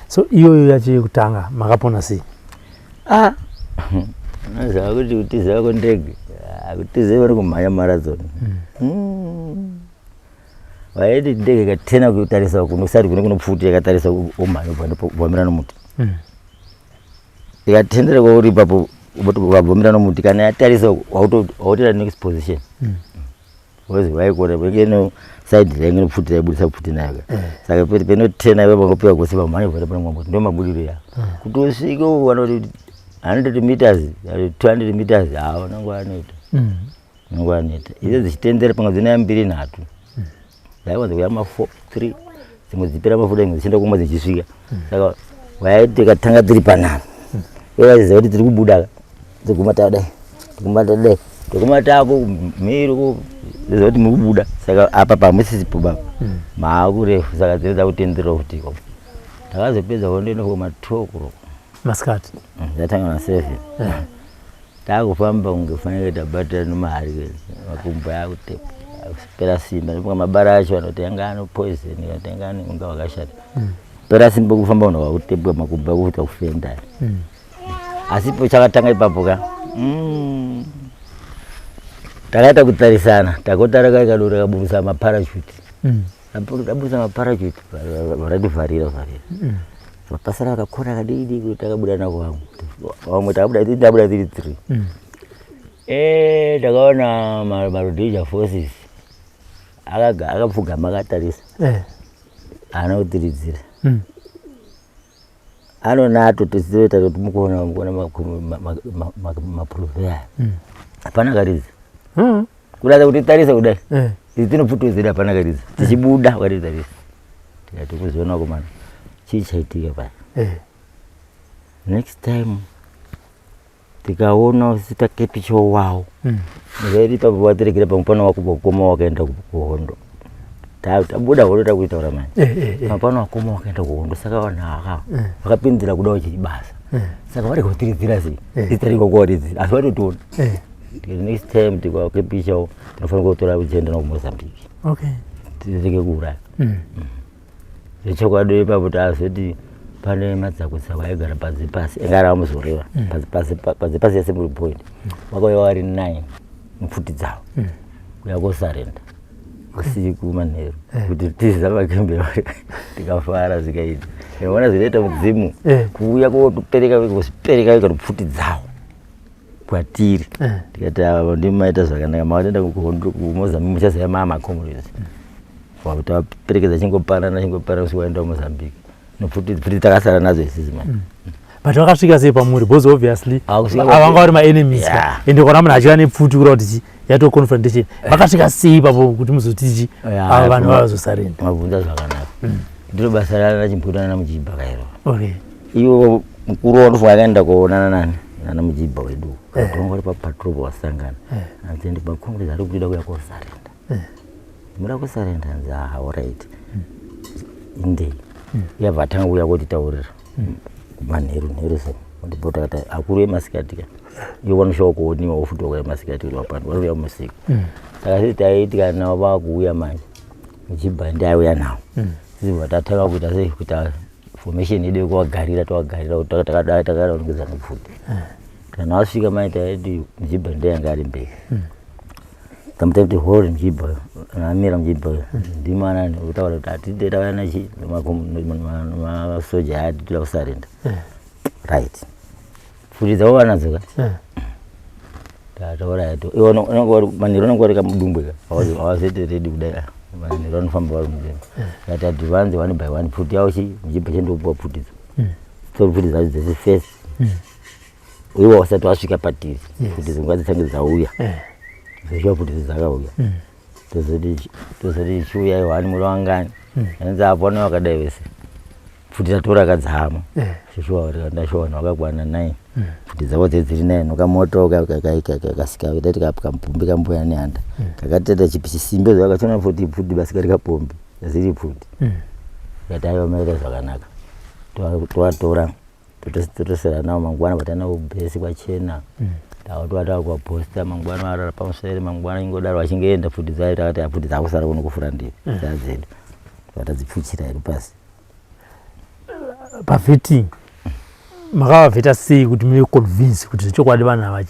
So iyoyo yacho yekutanga makapona sei? Ah, unoziva kuti kutiza kwendege, kutiza vari kumhanya marathon. Vaiti ndege ikatena kutarisa kunosati kune kunopfuti, yakatarisa, umhanya ubvamira nomuti. Ikatendera kwauri ipapo, wabvumira nomuti. Kana yatarisa, wautoita next position, because vaikona venge side rainge nopfuti, raibudisa pfuti nayo. Saka penotena iwe pangopiwa gosi, pamhanya vhata pane mwambo, ndo mabudiro ya kuti usvike vanoti 100 meters, 200 meters, haona nguva anoita, nguva anoita idzo dzichitendera pamwe dzinoya mbiri, nhatu, dzaiwanza kuya ma 4, 3, dzimwe dzipera mafuta, dzimwe dzichienda kumwe dzichisvika. Saka waiti tikatanga tiri panapa, ivo vachiziva kuti tiri kubuda, toguma tadai, toguma tadai, toguma tako mhiri ziva kuti muri kubuda. Saka apa pamusisipo baba maakurefu, saka dzine dzakutenderera kuti iko takazopedza hondo ino kuma 2 o'clock. Masikati? Yatanga na 7. Takufamba kunge fanike tabata nemahari, makumbo akutepa, pera simba. Ndifunga mabara acho anoti anga ano poison, kana kuti anga ane unga wakashata. Pera simba kufamba, unhu wakutepwa makumbo akuita kufenda. Asi po chakatanga ipapo ka, takaita kutarisana, takotara kaikadora kaburusa maparachute. Taburusa maparachute, varativharira vharira, mapasara akakora kadiki diki. Takabuda nako vamwe, vamwe takabuda, tabuda tiri three. Takaona maRhodesia forces akapfugama akatarisa. Haana kutiridzira. Anonato tizive kuti mukuona, mukuona maprove aya, hapana karidza. Kuratidza kuti tarisa kudai, idzi tinopfutudzira, hapana karidza. Tichibuda wakatitarisa, tikati kuziona komana, chii chaitika paya? Next time tikaona usitakepicho wawo zaidi ipapo, watiregera pamwe pana wakoma wakaenda kuhondo. Tabuda hondo, takuitaura manje. Pano wakoma wakaenda kuhondo, saka vanhu ava vakapindira kuda basa, saka vari kutiridzira sei? Isitarika kuwaridzira, asi vatotiona. Tikati next time tikakepichawo, tinofanira kutora kuchienda nakuMozambique. Tirege kuuraya. Zvechokwadi ipapo tazoti pane madzakudzako aigara panze pasi, anga ari amuzoreva panze pasi, pasi yaSamuel Point, vakauya vari nine mupfuti dzavo kuya kosarenda usiku manheru kuti tiza makembe. Tikafara zvikaita, ona zvinoita mudzimu kuuya kotopereka, kuzvipereka vega pfuti dzavo kwatiri. Tikati ava ndimaita zvakanaka, makatoenda kuMozambique, muchaziva maa macomrades. Taperekedza, chingopanana, chingopanana kusvika waenda kuMozambique nopfuti. Pfuti takasara nadzo isisi mani. But vakasvika sei pamuri? Because obviously Ah, avanga vari maenemies ka. Ende ukaona munhu achiva nepfuti, kureva kuti chi yato confrontation. Vakasvika sei ipapo kuti muzoti chi ava vanhu vavazosarenda? Mabvunza zvakanaka. Ndiro basa rana Chimbuta nana Mujibha kairo. Iwo mukuru wanofunga akaenda kuonana nani, nana Mujibha wedu. Katongo ri papatrol, wasangana, hanzi ndi macongress ari kuda kuya kosarenda. Muda kusarenda? Hanzi aha, alright, indei. Yabva atanga kuuya kotitaurira manheru nheru. So ndipo takati akuru emasikati ka, iwo vanoshawa kuoniwa futi, wakauya masikati uri wapano, vanouya musiku. Saka sisi taiti kana vakuuya manje, Mujibha ndiaiuya nawo, sisi tatanga kuita sei, kuita formation yedu yekuvagarira, tovagarira kuti takadai, takarongedza nepfuti. Kana vasvika manje, taiti Mujibha ndiye anga ari mberi. Tamuta kuti hori Mujibha, amira Mujibha ndimana kutaura kuti hatide, tauya nachi masoja aya, titoda kusarenda. Right, pfuti dzavo vanadzo ka. Tatauraya to iwo manheru anenge vari kamudumbwe ka havazoite ready kudai ah, manheru anofamba vari mudenga kati advance one by one pfuti yavo chi muchibva chendopuwa pfuti dzo tori pfuti dzacho dzese first iwo wasati wasvika patiri pfuti dzo ngadzitange dzauya zveshuwa pfuti dzo dzakauya tozoti chiuyai one muri wangani anzi apo ano vakadai vese pfuti tatora kadzama eh. shuwa ndashuwa vanhu vakakwana nine mm. pfuti dzavo dze dziri nine ukamoto kasika tati kampombi kambuya nehanda mm. kakateta chisimbe zvakachona pfuti pfuti basika rikapombi ziri pfuti mm. kati aiwa maita zvakanaka tovatora totosera nawo mangwana vatana kubhesi kwachena takutovata kuvaposta mangwana varara pamusere mangwana ingodaro vachingeenda pfuti dzayo takati pfuti dzakusara kuno kufura ndiri dzazedu vatadzipfuchira hedu pasi pavetting makavavheta sei kuti muve convince kuti zvechokwadi vanhu ava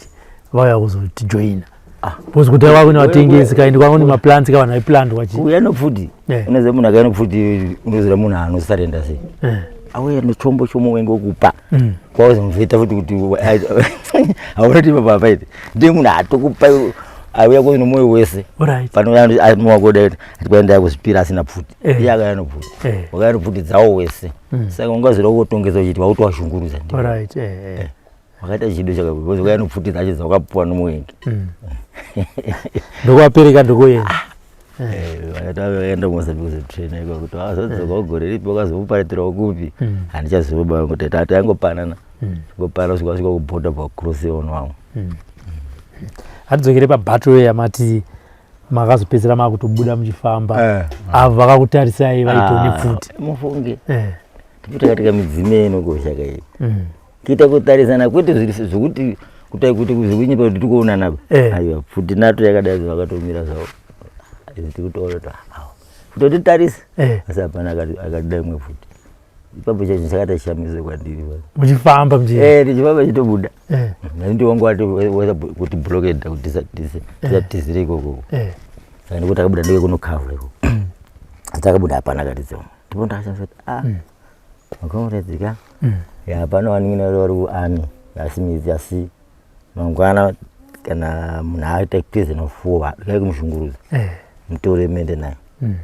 vauya kuzotijoina ah. because kudai kwakune vatengesi kaindi kwakune maplants ka vanhu vaiplant wachi uya nopfuti eh. unoziva munhu akauya nopfuti unoziva munhu anosarenda sei eh. auya nechombo chomuwengi wokupa mm. kwauzomuvheta futi kuti hauna kuti ipapa apaite ndiye munhu atokupa auya kuno nomwoyo wese pano anowakoda ati kuzvipira asina pfuti eh. iye akauya nopfuti eh. wakauya nopfuti dzawo wese mm. saka ungazira kutongesa uchiti wakutoashungurudza eh, wakaita chido chakakura wakauya nopfuti dzacho dzawakapuwa nomuvengi mm. ndokuvapereka ndokuenda ah. Vakaenda kumozambique kuzotraina iko kuti vakazodzoka gore ripi vakazomuparitirawo kupi mm. handichaziva baba kuti tatangopanana ngopanana kusvika vasvika kubhodha bvacross ono vamwe hatidzokere pabattle yamati makazopedzera makutobuda muchifamba eh. avo vakakutarisai vaitone ah, pfuti mufunge eh. tipotakatika midzime inokosha kai mm. kuita kutarisana kwete zvekuti kutai kuti zvekunyepa kuti tikuonana eh. aiwa pfuti nato yakadai vakatomira zvavo tikutoona kuti kutotitarisa asi hapana akadai imwe pfuti ipapo chacho chakata chishamiso kwandiri muchifamba eh, tichifamba chitobuda eh. nandi wangu wati kuti blocked kuti tisatizire ikoko eh. saka ndikuti takabuda ndike kunokavha ikoko asi takabuda hapana katidzo ndipo ndakashamisa kuti ah mm. makomuredzika mm. hapana wanin'ina vari kuarmy asi midzi asi mangwana kana munhu aita prison of war kai kumushungurudza eh. mutore mende naye mm.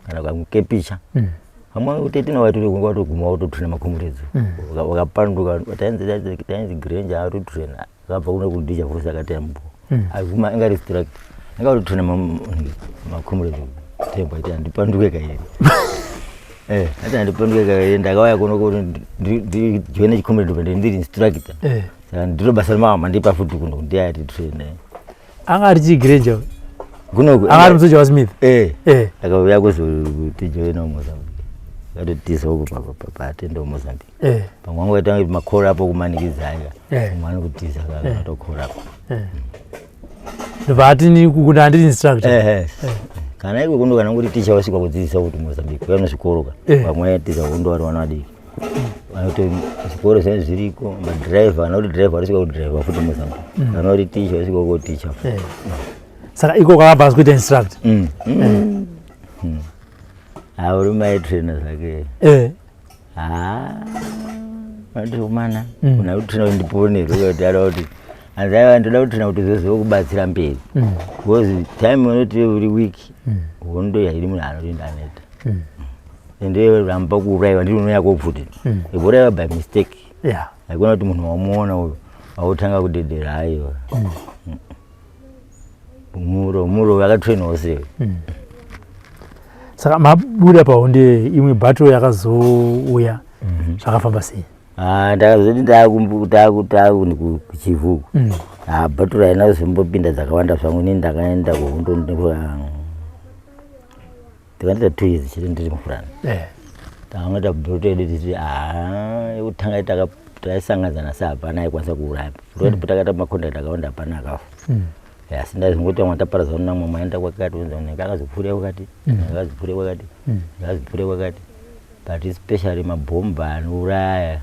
kana kamukepicha mm. vamwe kuti tina watoguma watotraina makomuredzo mm. wakapanduka tainzi granger atotraina akabva kuno kudija force akati ambo aguma inga restruct inga watotraina makomuredzo tembo ati handipanduke kairi eh ati handipanduke kairi ndakauya kuno kuti ndijoine chikomuredzo ndiri instructor eh. Saka ndiro basa remama mandipa futi kuno ndiye aititraina. Anga ari chii Granger? Kuno anga ari musoja waSmith. Eh. Eh. Akauya kuzotijoina muMozambique. Akatotiza uko paatenda muMozambique. Eh. Pamwe wangu aitanga kuti makora apo kumanikidza aya. Eh. Mwana kutiza akatokora apo. Eh. Ndobva ati kuno handiri instructor. Eh. eh. Kana iko kuno kana kuti ticha wasvika kudzidzisa kuti Mozambique kuya nezvikoro ka. Vamwe tiza hondo vari vana vadiki. Vanoti zvikoro zvinenge zviriko madhiraivha kana kuti dhiraivha varisvika kudhiraivha futi mozambique mm. kana kuti ticha varisvika koticha eh. saka iko kwakabva asi kuita instruct mm. mm. Uri maitraina zvake eh. Vandiomana una kutraina kuti ndipone kuti ada kuti hanzi aiwa ndoda kutraina kuti uzoziva kubatsira mberi because time unoti uri week hondo yairi munhu anoti ndaneta ende ramba kuuraiwa ndiri unouya kopfuti mm. ikuuraiwa by mistake yeah. haikona kuti munhu wamuona uyo autanga kudedera aiwa mm. muro muro akatrainwawo sei mm. saka mabuda pahonde imwe battle yakazouya mhm. zvakafamba mm -hmm. sei ah, ndakazoti takuchivuku mm. ah, battle haina kuzombopinda dzakawanda zvangu ini ndakaenda kuhondo Ndakaita 2 years chete ndiri mufurani. Eh. Takanga tabhuta yedu tichiti ah yekutanga taka taisanganzana sa hapana aikwanisa kuuraya. Kuti mm. takaita macontact akawanda hapana akafa. Mm. Asi ndaizongoti vamwe taparadzana namwe maenda kwakati unza unenge akazopfuura kwakati, mm. akazopfuura kwakati, mm. akazopfuura kwakati. But especially mabhomba anouraya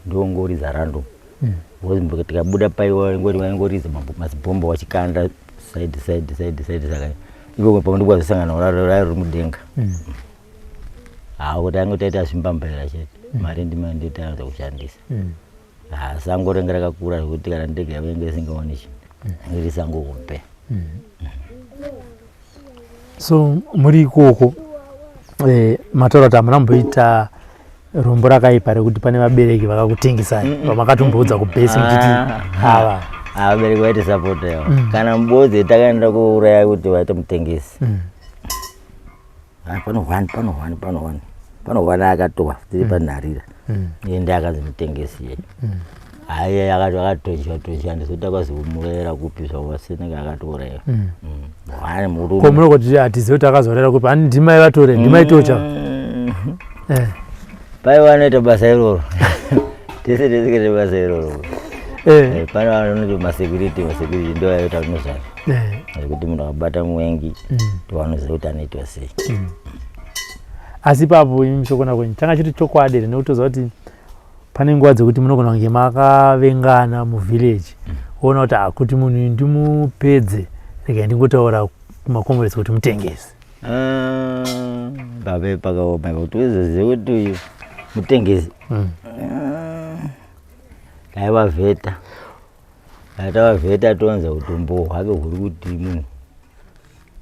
ndongoridza random. Mm. Because tikabuda paiwa ngoti vaingoridza mazibhomba wachikanda side side side side saka ikoko pamwe ndikwazosangana rayo riri mudenga. Mm. Hawo kuti ange taita zvimbambaira chete. Mm. Mari ndima nditaanza kushandisa. Mm. Ha sango renge rakakura zvekuti kana ndege yavo inge isingaoni chinhu. Iri sango hombe. So muri ikoko mataura kuti hamuna kumboita rombo rakaipa rekuti pane vabereki vakakutengesai vamakatomboudza kubhesi muchiti ava. Vabereki vaiti sapota yavo. Kana mubodzi takaenda kuuraya kuti vaite mutengesi. Ah, pano one, pano one, pano one. Pano one akatowa tiri panharira. Iye ndiye akanzi mutengesi iye. Haiye akati akatochwa tochwa ndizoti akazomurayira kupi zvavasinenge akatouraya. One murume. Ko munogoti hatizivi kuti akazourayira kupi, hani ndimai vatore, ndimai tocha. Pai vanoita basa iroro. Tese tese kuita basa iroro. Pane vanoti masecurity, masecurity ndo aita unozvazvo. Zvekuti munhu akabata muwengi, ndovanoziva kuti anoitwa sei. Asi ipapo imi muchokona kwenyu changa chiri chokwadi here, nekutoziva kuti pane nguva dzekuti munogona kunge makavengana muvillage, woona kuti kuti munhu uyu ndimupedze, regai ndingotaura kumakomuresi kuti mutengesi. Pape pakaoma kuti uzozive kuti uyu mutengesi. Taivavheta, tavavheta tonza kuti umbo hwake huri kuti munhu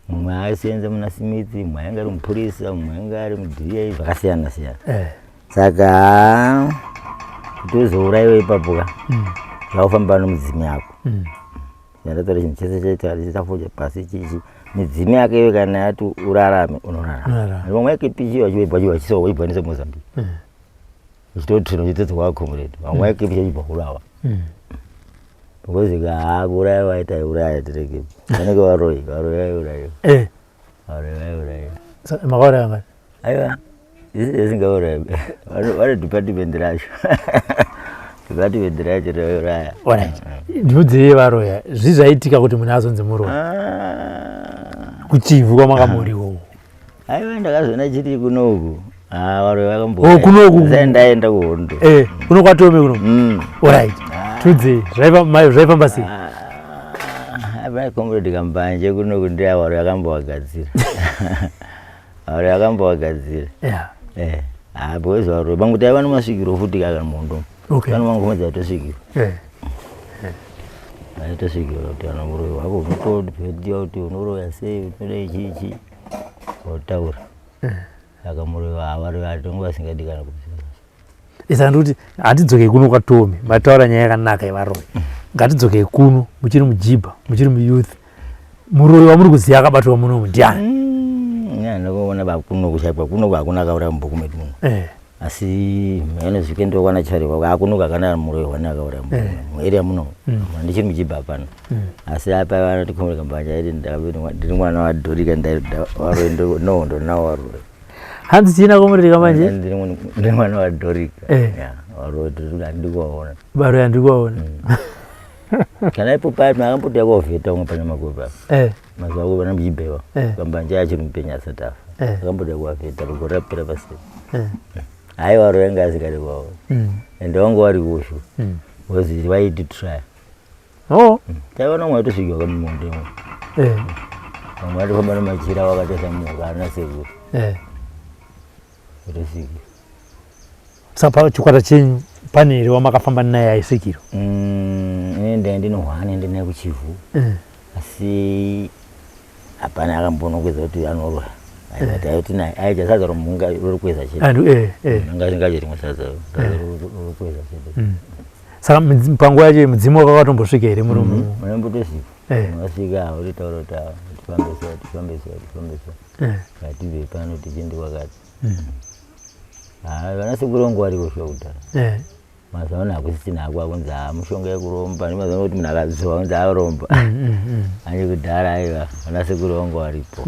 mumwe aisenza muna Smith, mumwe ainge ari mupurisa, mumwe ainge ari muDA, zvakasiyana siyana. Saka kuti uzourayiwe ipapo ka, zvakufamba nomudzimu yako. Yandatora chinhu chese chaitafuja pasi chichi midzimu yake iwe kana yati urarame unorarama. Unorarama. Vamwe vaikepichiwa vachibva vachiiswa vaibvanisa Mozambique. Uchitotrain uchitodzwa kwacomrade. Vamwe vaikepicha vachibva kurawa. Because ka kuuraya vaita uraya tireke. Vanenge varoyi, varoyi vaiuraya. Varoyi vaiuraya. Makauraya ngani? Aiwa. Isi isingauraya. Vane department racho. Department racho raiuraya. Alright. Ndiudzei varoya, zvii zvaitika kuti munhu azonzi muroyi? Kuchivhu kwamakamuriwo. Aiwa, ndakazoona chiri kunoku. Ah, varoyi vakambo. Oh, kunoku. Sai ndaenda kuhondo. Kuno kwatome kuno. Alright. Tudzei, zvaifamba sei? Apa comrade Kambanje kunoku ndiye varoyi vakambovagadzira. Varoyi vakambovagadzira. Ah, because varoyi vangu taiva nemasvikiro futi kaka muhondo. Vano vangu madza tosvikiro. Vaitosvikiro kuti kana muroyi wako unotobvetiwa kuti unoroya sei, unoda ichi ichi. Votaura. Saka muroyi varoyi vatongo vasingadi kana kuziva. Saka ndikuti hatidzokei kuno kwatome, mataura nyaya yakanaka yevaroyi. Ngatidzokei kuno muchiri mujibha, muchiri muyouth. Muroyi wamuri kuziva akabatwa munomu ndiani? Ndinoona bakuno kushaikwa kuno hakuna akauraya mubhuku medu muno. Asi mheno zvike ndokwana charewa hakuno kakana muroyi wani akauraya mubhuku muarea muno. Ndichiri mujibha pano. Asi apa vanoti komwe kambanja iri ndiri mwana waDorika varoyi nohondo nawo varoyi. Hanzi china komuriri kambanje? Ndiri mwana waDorika. Varoyi handidi kuvaona. Varoyi handidi kuvaona. Kana ipo paya makamboti kovheta umwe pane makopi apa. Mazuva ako vana mujibhewa. Kambanja achiri mupenyu asati afa. Akamboti kuvavheta gore rapera pasi. Haiwa varoyi anga asingadi kuvaona. Ende vanga vari kushu. Because vaiti try. Taiva nomwe aitosvikirwa kamumonde imwe. Vamwe vaitofamba nemachira vakatarisa muhuro ana sekuru. Vaitosvikirwa. Saka pachikwata chenyu pane here wamakafamba naye aisvikirwa? Ini ndaiya ndine ndinaye kuChivhu. Asi hapana akambonokweza kuti anoroya. Taiti naye aidya sadza romunga rorikweza chete. Andu Anga asingadyi rimwe sadza rorikweza chete. Saka panguva yacho mudzimu wakatombosvika here muri mu? Unombotosvika. Ungasvika uritaura kuti tifambe sei, tifambe sei, tifambe sei. Ngatibve pano tichiende kwakati. Vana sekuru vangu variko shuwa kudhara. Mazuva ano hakusisina hako akunzi mushonga yekuromba. Nemazuva ano kuti munhu akazuva kunzi aromba. Anje kudhara aiwa vana sekuru vangu varipo.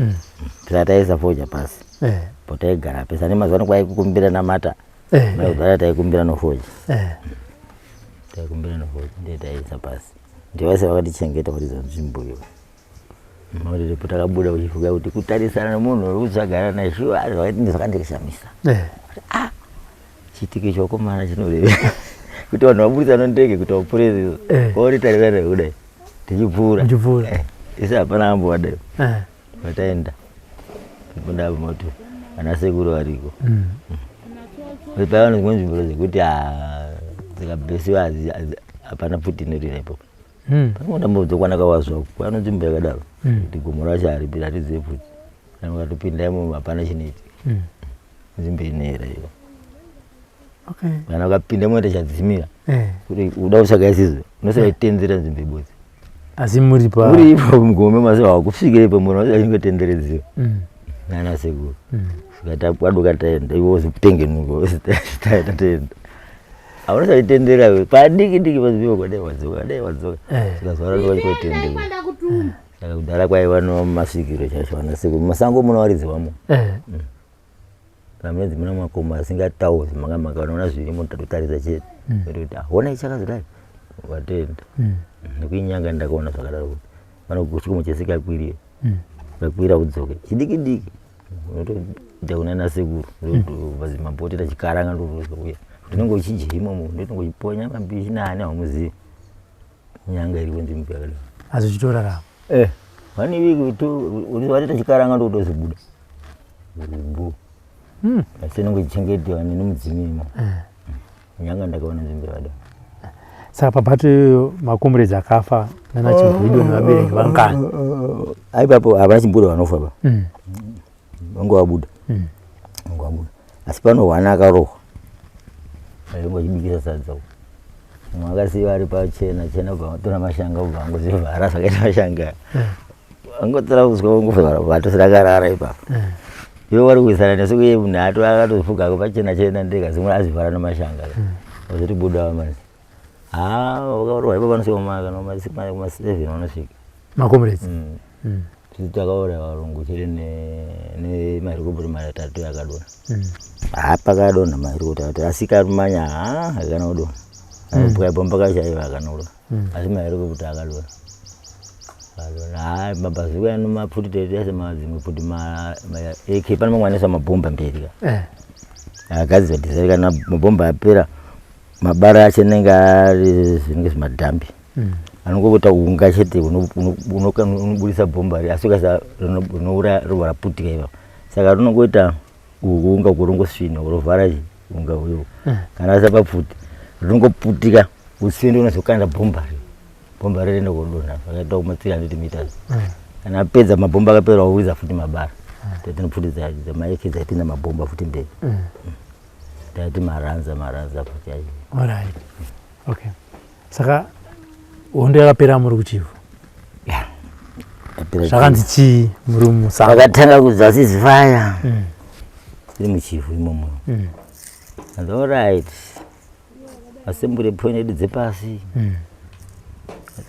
Saka taisa foja pasi. Potaigara pesa. Nemazuva ano kwaikukumbira namata. Kudhara taikumbira nofoja. Taikumbira nofoja ndiye taisa pasi. Ndivo vese vakatichengeta varidza nzvimbo iyo. Ndipo takabuda uchifunga kuti kutarisana nemunhu uri kutsvagana naye shuwa zvakandishamisa. Chitiki chokomana chinoreva kuti vanhu vaburitsa nondege kuti vapure kwauritarisana kudai tichipfuura. Isi hapana ambovadai. Vataenda. Tipinda moto. Ana sekuru variko. Paiva nedzimwe nzvimbo dzekuti dzikabhesiwa hapana pfuti inorira ipapo. Panondambodzo kwanakawazwa kwano nzvimbo yakadaro kuti gomo racho haripi ratizive futi kana ukatopinda imomo hapana chinoitika. Nzvimbo inoera iyo. Kana ukapinda moita chadzimira kuti uda kutsvaga isizo unosara itendera nzvimbo ibodzi. Asi muri pa muri ipo mugome masi hakusvikire ipo munhu achingotenderedziwa nana sekuru. Saka takwaduka taenda iwe wozopengenuka taenda taenda haunosaitendera iwe padiki diki paziviwa kwadai wadzoka dai wadzoka. Saka zuva racho vachingotendera. Saka kudhara kwaiva nomasvikiro chacho vana sekuru mumasango munovaridziwamo. Pamwedzi muna makomo asingatauri manga makaona zvirimo tatotarisa chete. Kuti ah, ona ichakazodai watenda. Nekuinyanga ndakaona zvakadaro kuti pano chikomo chese kakwirira. Kakwira udzoke chidiki diki unotoita kunana sekuru vazimapotera chikaranga ndozouya kuti unenge uchidya imomo ndotinenge uchiponya nyama mbishi nani haumuzivi. Nyanga iri kunzvimbo yakadaro. Asi uchitorarama. One week watoita chikaranga ndokutozobuda. Rumbu. Asi inenge ichichengetewa nemudzimu imo. Nyanga ndakaona nzvimbo yakadaro. Saka pabato iyoyo makomrades akafa nana Chimbudo nevabereki vangani? Aipapo hapana Chimbudo vanofa pa. Vangu vabuda. Vangu vabuda. Asi pano hwana akarohwa. Ainge achibikisa sadza uko. Mumwe akasiiwa ari pachena chena ubva vatora mashanga ubva vangozvivhara zvakaita mashanga. Vangotora uswa vongovhara vatosira akarara ipapo. Ivo vari kuisana nesu uye munhu ato akatofuga pachena chena ndega zimwe azvivhara nemashanga. Vazoti buda manje. Ah, vakarohwa ipapo vanosvika kana kuma 7 vanosvika. Makomrades. Tisi takauraya varungu chete nemaherikopota matatu akadonha. Pakadonha maherikopota atatu asi karumanya hakana kudonha. Bomba kachaiva hakana kudonha. Asi maherikopota akadonha. Akadonha. Mabhazuka ano mapfuti tete ese madzimwe pfuti ma AK pane mamwe anoisa mabhomba mberi ka. Akagadzirwa design kana mabhomba apera mabara acho anenge ari zvinenge zvimadhambi. Anongoita unga chete unobudisa bhomba ri asi ukaisa rinouraya robva raputika ipapo. Saka rinongoita unga kurongosvina urovhara unga uyo. Kana asa papfuti rinongoputika utsvindi unozokanda bhomba ri. Bhomba riri ndokudonha zvakaita kuma 300 meters. Kana apedza mabhomba akapera wawidza futi mabara. Tati pfuti dzamaeke dzaipinda mabhomba futi mberi. Tati maranza futi acho. All right. Okay. Saka hondo yakapera muri kuChivhu. Zvakanzi chii muri musango? Vakatanga kudza ceasefire. Tiri muChivhu imomo. And all right. Assembly point yedu dzepasi.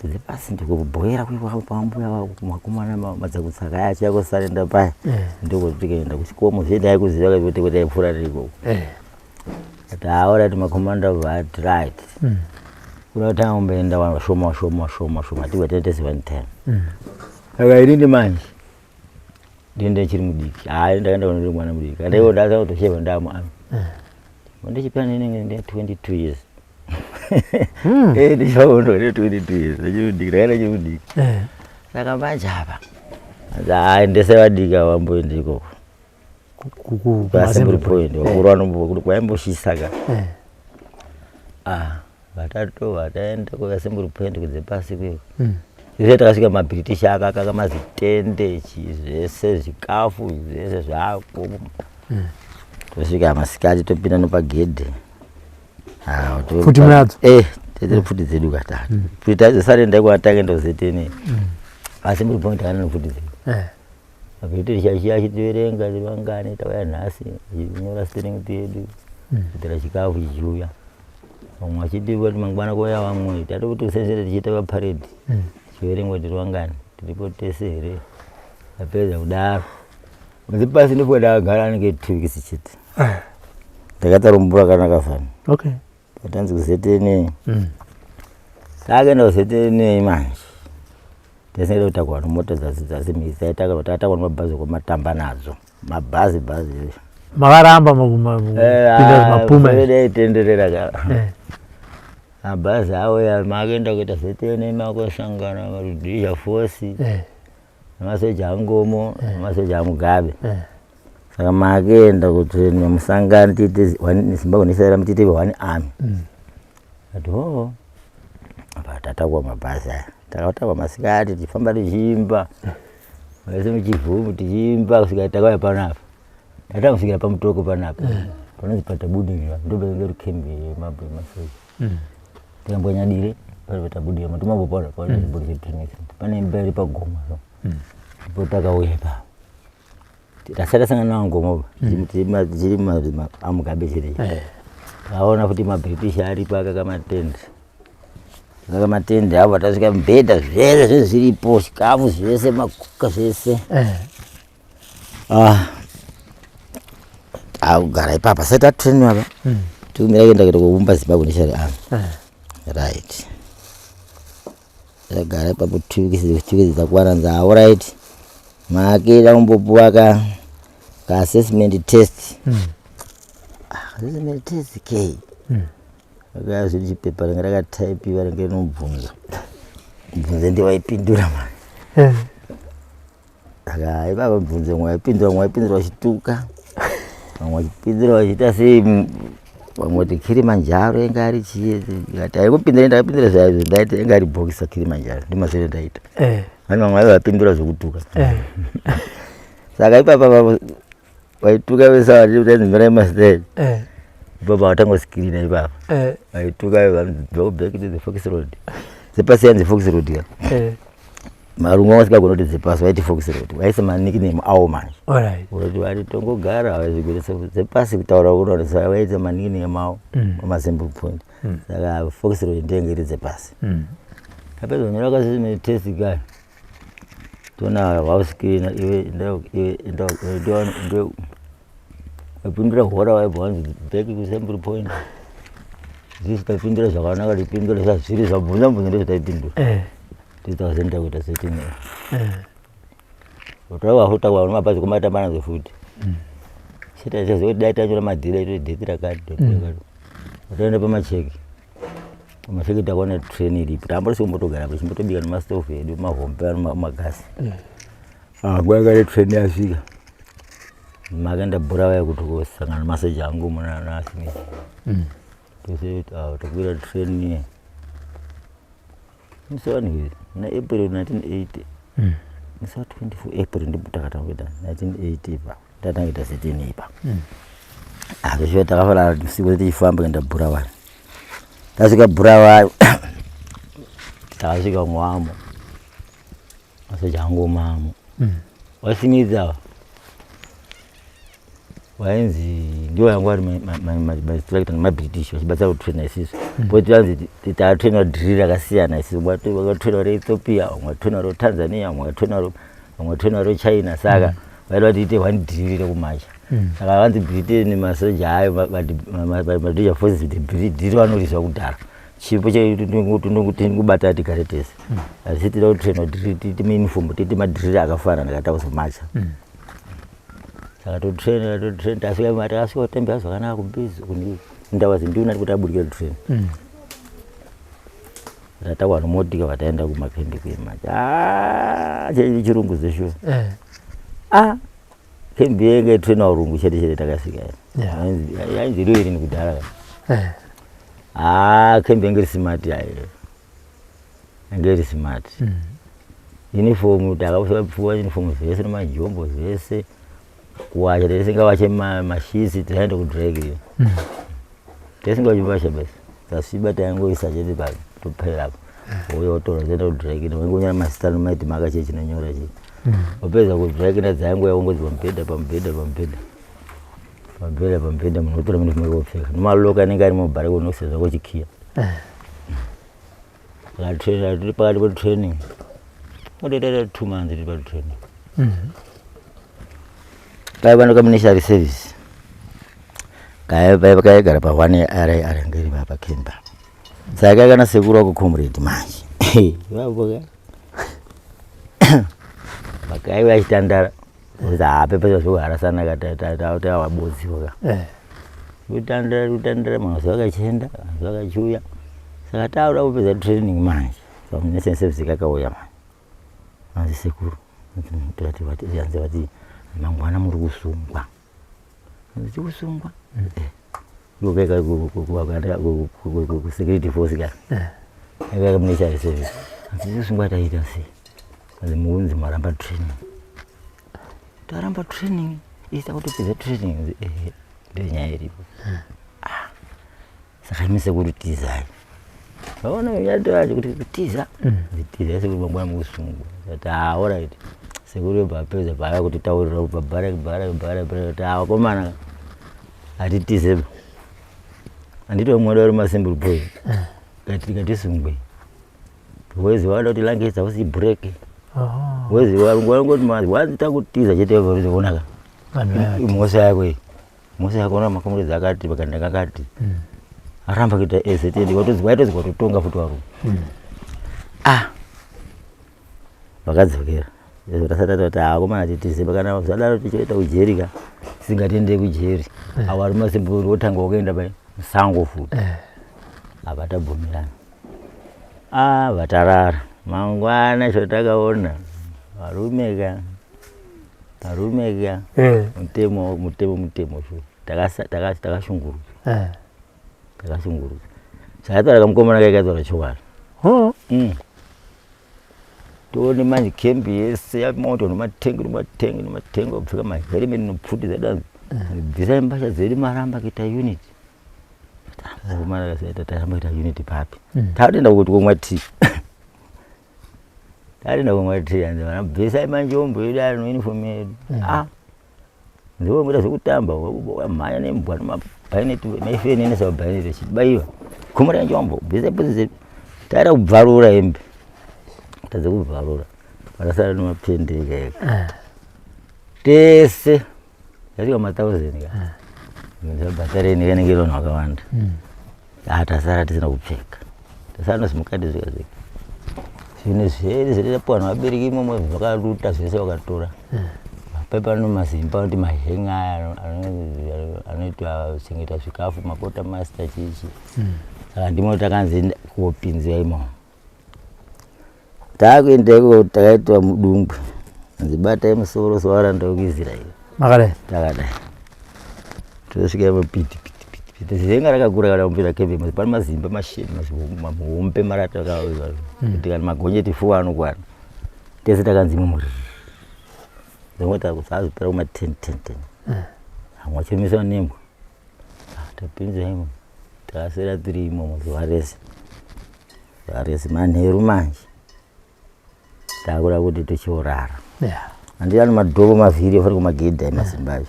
Dzepasi ndikubhoyera kwambuya makomana madzakutsaka acho yakosarenda paya. Ndiko tikaenda kuchikomo zvendai kuziva kuti kuti taipfuura tiriko. Ati all right makomanda vati right. Kuda kutanga kumboenda vanhu shoma shoma shoma shoma tibva taita 7 10. Saka inini manje ndini ndichiri mudiki. Hayi ndakaenda kuno mwana mudiki. Andaiwo ndasaka kutosheva ndamu ami. Ndichipana inenge ndi 22 years. Ndichaona ndi 22 years. Ndichiri mudiki, ndakaenda ndichiri mudiki. Saka manje apa. Hayi ndese vadiki ava vamboenda ikoko. Assembly point vakuru vanombo kwaimboshisa ka. Vatatu vataenda kuassembly point kudzepasi kweko. Izvo takasvika maBritish akakaka mazitende zvese zvikafu zvese zvako. Tosvika masikati topinda nepagedhe. Pfuti munadzo? Tiri pfuti dzedu katatu. Pfuti tadzosarenda kwatakaenda kuzetene. Assembly point takana nepfuti dzedu. MaBritish achiya achitiverenga tiri vangani tauya nhasi achinyora strength yedu kuitira chikafu chichiuya. Vamwe vachiti kuti mangwana kuuya vamwe tati kuti usesere tichiita paparade tichiverengwa tiri vangani tiripo tese here. Tapedza kudaro dzepasi ndipo ndakagara anenge 2 weeks chete. Ndakatarumbura rakanaka fani. Patanzi kuzetene. Takaenda kuzetene manje. Taisingada kutakura nemota dzasi taitakura takatakura nemabhazi kwamatamba nadzo. Mabhazi bhazi. Makaramba kupinda mapuma. Daitenderera ka. Mabhazi auya makaenda kuita zetene makosangana marudhisha force. Nemasoja aNgomo, nemasoja aMugabe. Saka makaenda kuti musangane tiite Zimbabwe neSarira tiite one army. Ati ho. Tatakwa mabhazi aya, takatakwa masikati tichifamba tichiimba vese muchivhumu tichiimba kusvika takauya panapa. Tatanga kusvikira paMutoko panapa panonzi patabudirira, ndopainge iri kembi yemasoja. Tikambonyadire pari patabudirira matomambopona pabudirira training center, pane imba iri pagoma, so ndipo takauya ipapo. Tasati tasangana navangoma tiri aMugabe chete. Taona futi maBritish aripo akakamatende akamatende avo. Tasvika, mibhedha zvese zvese zviripo, chikafu zvese, makuka zvese. Ah, akugara ipapa sati tatrainiwa pa tikumira kuenda kuenda kuumba Zimbabwe National Army. Right, tagara ipapo 2 weeks, 2 weeks dzakwana. Nza alright, makida kumbopuwa ka assessment test. Assessment test k akaya zviri chipepa ringe rakataipiwa, ringe rinobvunza mubvunzo, ndiwaipindura mani. Saka ipapa mubvunzo mwe waipindura, mwe waipindura uchituka, vamwe vachipindura vachiita sei, vamwe kuti Kilimanjaro inga ari chii. Ndikati haikupindura, ndakapindura zvaizvo, ndaiti inga ari bhokisa Kilimanjaro, ndimazviro ndaita. Vane vamwe vaiva vapindura zvokutuka. Saka ipapa vaituka vese vaitainzi masiteni ipapa vatangosikirina ipapa. Vaituka vanzi go back to the Fox Road, dzepasi yanzi Fox Road ka. Marungu anga vasingagona kuti dzepasi, vaiti Fox Road, vaisa manickname awo manje. Kuti vari tongogara zvigwere dzepasi kutaura uno, saka vaita manickname awo pamassembly point. Saka Fox Road ndenge iri dzepasi. Tapedza kunyora kasime test kaya, tona vausikirina iwe iwe iwe wapindura hora, waibva wanzi back kuassembly point. Zisi tapindura zvakanaka, tipindura zvazviri zvabvunza mubvunzo, ndozvataipindura. 2000 takuita setting. Utawa mabhazi kumatamba nazo futi chete chazoti dai tanyora madhiri aito date rakati utaenda pamacheki. Pamacheki takaona train iripo, tamba tichimbotogara tichimbotobika nemastofu edu mahombe magasi. Nguva yakati train yasvika, makaenda Bulawayo kuti kosangana nemasoja angu muna naSmith. Tose takwira train musi wani muna April 1980, musi wa 24 April ndipo takatanga kuita 1980 ipa tatanga kuita setini ipa. Zveshuwa takafanana usiku tichifamba kuenda Bulawayo. Tasvika Bulawayo, takasvika mwamo masoja angu mamo wasimidza wainzi ndiwo yangu ari mainstructor nemaBritish vachibatsira kutraina isusu, because vanzi tatrainwa drill rakasiyana isusu. Vakatrainwa reEthiopia, vamwe vatrainwa reTanzania, vamwe vatrainwa, vamwe vatrainwa reChina. Saka vaida kuti tiite one drill rekumacha. Saka vanzi Britain masoja ayo maDelta Forces drill vanorizwa kudhara chipo chetingubata tigare tese, asi tida kutrainwa tiite mauniform, tiite madrill akafanana kana takuzomacha. Saka totrain, totrain, tasvika, takasvika kutembera zvakanaka kumbizi kundava zinduna kuti abudikira train. Tatakwa nomotika, vataenda kumakembi kuemacha chechi chirungu zeshuwa. Kembi yenge train varungu chete chete. Takasvika yainzi iro kudhara. Kembi yange iri smart, ayo yange iri smart. Uniform takapuwa uniform zvese nemajombo zvese, kuwacha taisingawache mashisi, taenda kudry clean, taisingawache basi tasviba taingoisa chete pa toperapo uye wotora toenda kudry clean, waingonyora mazita nomaiti maka chee chinonyora chii. Wapedza kudry clean dzaingoya wongozi pamubhedha, pamubhedha, pamubhedha, pamubhedha, pamubhedha, munhu wotora uniform yake wopfeka nemaloka anenge ari mubhareko, unoisa zvako chikiya. Tiri pakati petraining, otoita 2 months tiri patraining. Paiva nekamunational service kaigara pa1 ari ngeri pakemba, saka kana sekuru wako comrade manje ivapo vakaiva achitandara kuti hapepe zvokuharasana tawabodziwa ka. Kutandara, kutandara, mazuva akachienda, mazuva akachiuya. Saka tauda kupedza training manje, national service kakauya manje, anzi sekuru tikati anzi vati mangwana muri kusungwa. Anzi tikusungwa kusecurity force ka. Yakamunechari service. Hanzi kusungwa taita sei? Hanzi muunzi maramba training. Taramba training, isa kutopedza training. Hanzi ehe, ndiyo nyaya iripo. Ah, saka imi sekuru tizai. Vaona yato yacho kuti kutiza. Hanzi tizai sekuru mangwana mukusungwa. Ndikati ah, alright. Sekuru yobva apedza paaya kutitaurira kubva baraki baraki baraki baraki kuti ah, vakomana hatitizeba. Handiti vamwe vada vari masimple boy. Ngatisungwe. Wezi vada kuti Lancaster house break. Wezi varungu vanongoti wanzi takutiza chete vazoonaka. Mhosva yako iyi. Mhosva yako ona makomuredzi akati vakandanga akati. Aramba kuita ezete watozwa waitozwa kutotonga futi varungu. Ah. Vakadzokera. Tasati tati akomana titize kana zvadaro tichoita kujeri ka. Tisingatende kujeri. Awo ari masimple wotanga wakaenda pai musango futi. Apa tabvumirana. Ah, vatarara. Mangwana chotakaona varume ka varume ka mutemo mutemo mutemo shu takashungurudzwa takashungurudzwa chakataura kamukomana kai kaitaura chokwadi. Toone manje kembi yese yamoto nematengi nematengi nematengi kupfeka maherimeti nopfuti dzedanzi bvisai mbatya dzedu maramba kuita unit. Mukomana kasaita taramba kuita unit papi. Takutoenda kuti komwa tea. Takutoenda komwa tea hanzi vana bvisai manjombo edu ari neuniform yedu. Ah. Ndiwo muita zvekutamba wamhanya nembwa nemabhaineti maifeni nesabhaineti achibaiwa. Kumura njombo bvisai bvutsi dzedu. Taida kubvarura hembe. Tadza kubvarura. Vakasara nemapendi ega ega. Tese yasvika mathousand ka. Bhatareni kanenge vanhu vakawanda. Ah, tasara tisina kupfeka. Tasara nozimukati zvega zvega. Zvinhu zvese zvetapuwa nevabereki imomo zvakaruta zvese vakatora. Mapepa ano mazimba anoti mahenga aya anoitwa chengeta zvikafu makota master chichi. Saka ndimo takanzi kopinziwa imomo. Takuenda iko takaitwa mudungwe. Hanzi batai musoro sowaranda wekuIsraeri. Makadai? Takadai. Tosvika ipo piti piti piti piti. Zenga rakakura kana kupinda kembe pane mazimba masheni mahombe marata akauya. Kuti kana magonyeti fuwa anokwana. Tese takanzi imomo. Dzimwe takuzazopera kuma 10 10 10. Amwe achimiswa nembwa. Tapinza imo. Takaswera tiri imomo zuva rese. Zuva rese manheru manje. Takuda kuti tichiorara. Handiti ano madhoo mavhiri afari kumagedhi ayo masimba acho.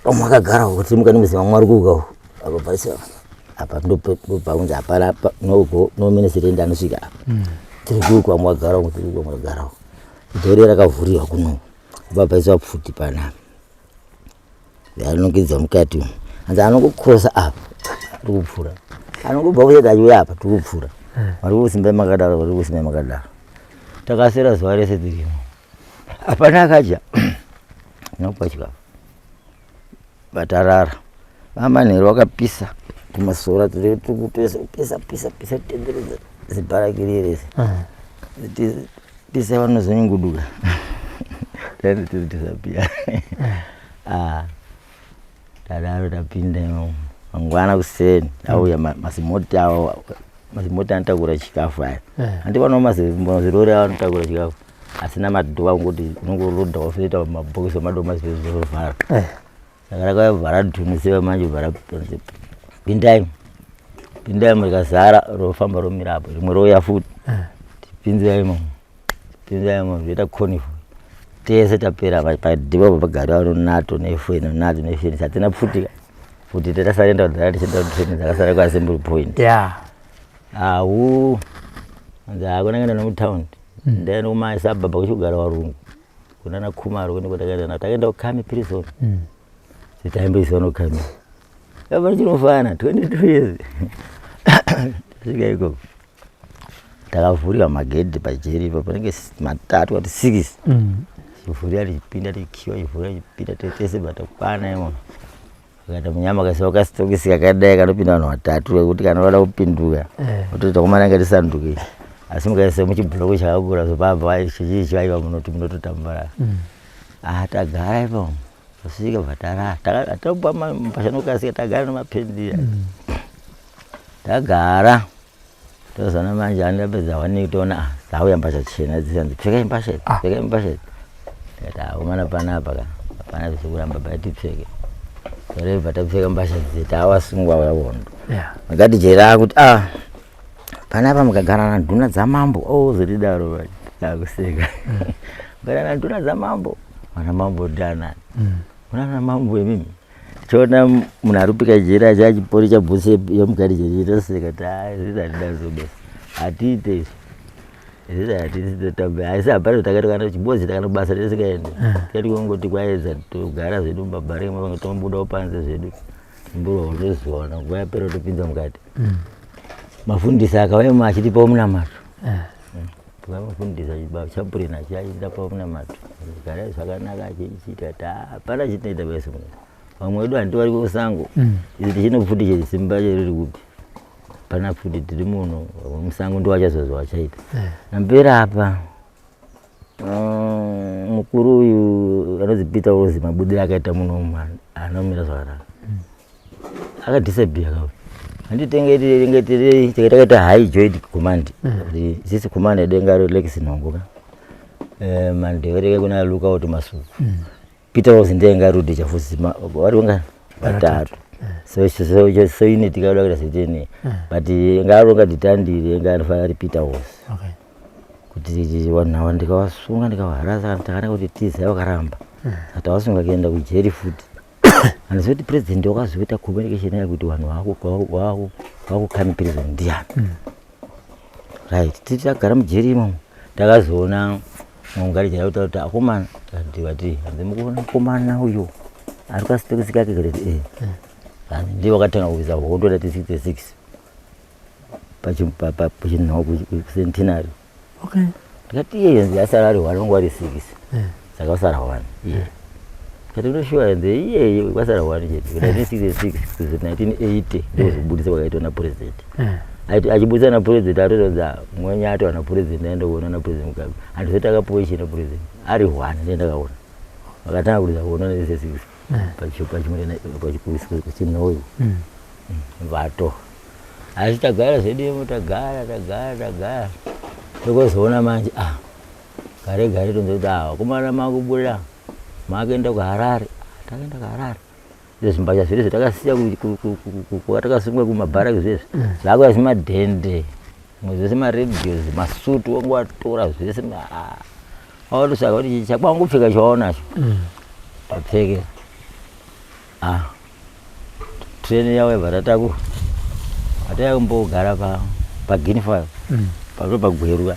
Vamwe vakagara uko timuka nemuziva mwari kuuka uko. Apa paisa apa ndobva kunzi hapana no go no ministry ende anosvika apa. Tiri kuuka vamwe vagara uko tiri kuuka vamwe vagara uko. Dhoo rakavhuriwa kuno. Apa paiswa pfuti panapa. Anongidza mukati umu. Hanzi anongokrosa apa tiri kupfura. Anongobva kuchati achiuya apa tiri kupfura. Vari kusimba makadaro vari kusimba makadaro. Takaswera zuva rese tirimo. Hapana akadya. Nokupa chikafu. Vatarara. Vamanheru vakapisa kumasora tiri kupisa pisa pisa pisa tenderedza zibharakiri rese. Pisa vanozonyunguduka. Tani tiri disappear. Ah. Tadaro tapinda imomo. Mangwana kuseni auya mazimota awo mazimota anotakura chikafu aya. Handi vano mazirori awo anotakura chikafu. Asina madhowa kungoti unongoroda wafita mabhokisi amadoma zvezvovhara. Saka rakavhara dhunu seva manje vhara pindai. Pindai rikazara rofamba romira apo rimwe rouya futi. Tipinzai imomo. Tipinzai imomo zvoita conifu. Tese tapera padhiba pagari vano nato nefeni nato nefeni hatina pfuti. Pfuti tatasarenda kudhara tichienda kutraining dzakasara kuassembly point. Awu. Hanzi hakuna kuenda nemutaundi. Ndaenda kumasabhabha kuchigara varungu. Kunana Khumalo kwende kwatakaenda nako. Takaenda kuKhami prison. Titaimboiswa noKhami. Hapana chinofana 22 years. Tasvika ikoko. Takavhurira magedhi pajeri ipapo panenge matatu kati 6. Chivhurira tichipinda tichikiwa chivhurira tichipinda tese batakwana imomo. Akaita munyama kaisiwa kasitokisi kakadai kanopinda vanhu vatatu kekuti kana vada kupinduka otoita komana ngatisanduke. Asi mukaisa muchibhuroko chakakura zopabva chichii chaiva munoti munototambara. Ah tagara ipapo. Tasvika bva tarara. Tatopa mapasha nokasika tagara nemapendi. Tagara. Tozona manje andapedza one week toona ah, dzauya mbatya chena dzisanzi pfekai mbatya idzi, Ah. pfekai mbatya idzi. Ndikati akomana panapa ka hapana zvekuramba bai tipfeke. Toreva tapfeka mbatya idzi tawasungwa hondo. Yeah. Makati jera kuti ah panapa mukagara nanduna dzamambo oh zotidaro takuseka. Mukagara nanduna dzamambo vana mambo ndianani Muna mambo imimi tichiona munhu ari kupika jera chachipori chabhutsu yemukati chechitoseka ti izvi hatida zobesa hatiite izvi izvi hatiite asi hapana takati kana chibodzi takana basa tisikaende tikati kungoti kwaedza togara zvedu mumabhare tobudawo panze zvedu mburwa tozoona nguva yapera topinza mukati mafundisi akauya achitipawo munamato Vakamufundisa chapurini achienda pamunamato garai zvakanaka achiita ta hapana chitinoita vese muno vamwe vedu hanti vari kusango isu tichino pfuti chesimba riri kupi pana pfuti tiri muno vamwe musango ndo vachazozwa vachaita namberi apa mukuru uyu anonzi Peter Ozi mabudiro akaita muno anomira zvakanaka akadisappear kauri handitenge takaita high joint command kuti sisi command yedu inga iri Lex Nhongo ka Mandevere kuna lookout Masuku Peter Ozi ndiye inga rudi chafusi vari vangani vatatu so so so so unit ikauda kuita setene but inga aronga nditandire inga anofanira ari Peter Ozi Okay. kuti vanhu ava ndikavasunga ndikavaharasa takanaka kuti tiza vakaramba saka tavasunga kuenda kujeri futi handizivi kuti president wakazoita communication yayo kuti vanhu vakuKhami prison ndiani right titi tagara mujeri imomo takazoona mungari jera kuti akomana ndivati hanzi mukuona mukomana uyo ari kasitokisi kake kuti eh hanzi ndiye wakatanga kuisa hondo 1966 pachinhau kuCentenary Okay. ndikati iye nzi asara ari one wangu ari six saka wasara one iye kati unoshuwa nzi iyeye wasara one chete 1966 kuzo 1980 ndozobudisa kwakaitwa napresident achibudisa napresident atotonza mwenye atova napresident aenda kuona napresident Mugabe handizoti akapuwa ichi napresident ari one ndiye ndakaona vakatanga kuridza kuona ne66 pachimwe vato asi tagara zvedu imo tagara tagara tagara tokozoona manje ah gare gare tonzwa kuti ah vakomana makubuda makuenda kuHarare. Takaenda kuHarare izvo zvimbatya zvedu zvatakasiya kwatakasungwa kumabharaki zvezvi zvakuya zvimadhende zvimwe zvese maredhios masutu wangu watora zvese wautosaka kuti chakwangupfeka chawaonacho tapfeke ah treni yavo yabva tatakurwa hataya kumbogara paGuinea Fowl pato paGweru ka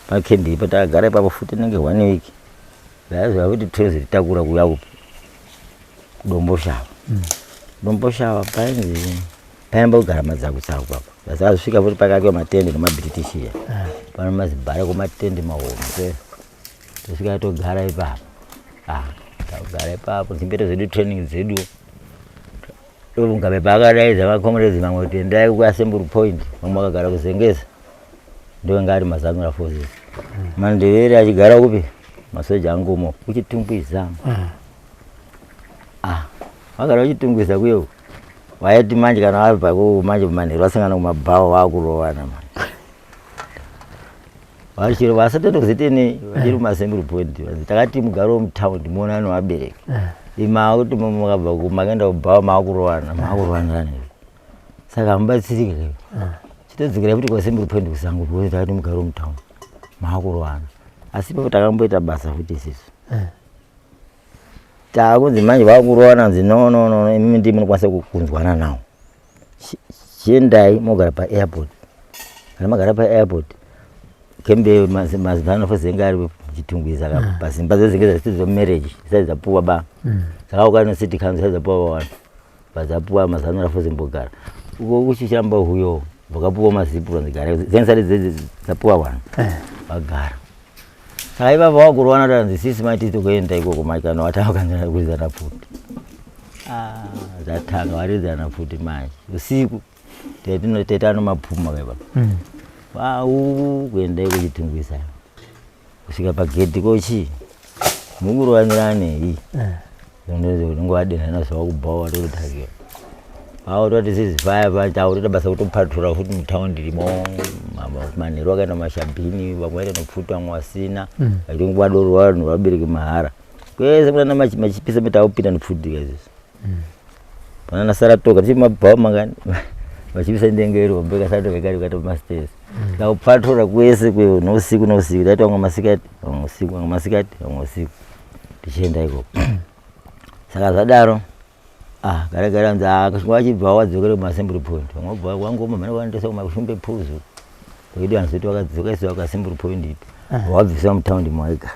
pakendipo takagara ipapo futi inenge one week ndaiziva kuti train zichitakura kuuya kupi kuDomboshava Domboshava painzi paimba kugara madzakutsaku papo vasazvisvika futi pakakiwa matende nemaBritish iya pano mazibhara kumatende mahombe tosvika togara ipapo ah takugara ipapo tichimboita zvedu training dzedu Mugabe paakadaidza macomrades mamwe kuti endai kuAssembly Point vamwe vakagara kuZengeza ndoinga ari maZANLA forces Mandevere achigara kupi masoja angumo kuChitungwiza ah vagara kuChitungwiza kuyo vaiti manje kana vabva ko manje manheru vasangana kumabhawa vakurovana manje vachiri vasatoenda kuZNA vachiri kumaAssembly Point vanzi takati mugare wemutaundi muonane vabereki ima kuti makabva makaenda kubhawa maakurovana maakurovanirana saka hamubatsirike chitodzokera futi kuAssembly Point kusango because takati mugare wemutaundi maakurovana asi ipapo takamboita basa futi isisu takunzi manje vakurovana nzi no no no imimi ndimi munokwanisa kunzwana nawo chiendai mogara paairport kana magara paairport kembe mazano zenga ari Chitungwiza ka pasimba dzenge dzasiti dzemarriage dzisati dzapuwa ba dzakauka necity council dzisati dzapuwa vanhu vadzapuwa mazano rafozi mbogara uko kuchichamba huyo vakapuwa mazipu vanzigara dzinge dzisati dzapuwa vanhu vagara saka ivavo vakurovana tanzi sisi maiti tokuenda ikoko mai kana watanga kuridzana pfuti dzatanga varidzana pfuti manje usiku tetano mapfuma kaipa wau kuenda iko Chitungwiza kusvika pagedhi kochi mukurovanira nei unongovadenha nazva wakubhawa watototakiwa Pautoti ceasefire pacho takutoita basa kutopatrura futi mutaundi rimo. Manheru akaenda mashabhini, vamwe vaita nopfuta, vamwe vasina. Vachitongwa doro vanhu vabereki mahara. Kwese kunana machipisa metaupinda nopfutika izvozvo. Panana Saratoga tichi mabhawa mangani vachipisa ndenge iri hombe kaSaratoga kari kaita mastairs. Tikakupatrura kwese kwe nousiku nousiku taita vamwe masikati, vamwe usiku, vamwe masikati, vamwe usiku. Tichienda ikoko. Saka zvadaro ah gare gare anzi ah kusvika vachibva wadzokere kumassembly point. Vamwe vabva wangoma mhani vanotoisa kumashumbe pools uko. Kwekuti vanhu zoti vakadzoka isiwa kuassembly point ipi. Wabvisa mutaundi mawaigara.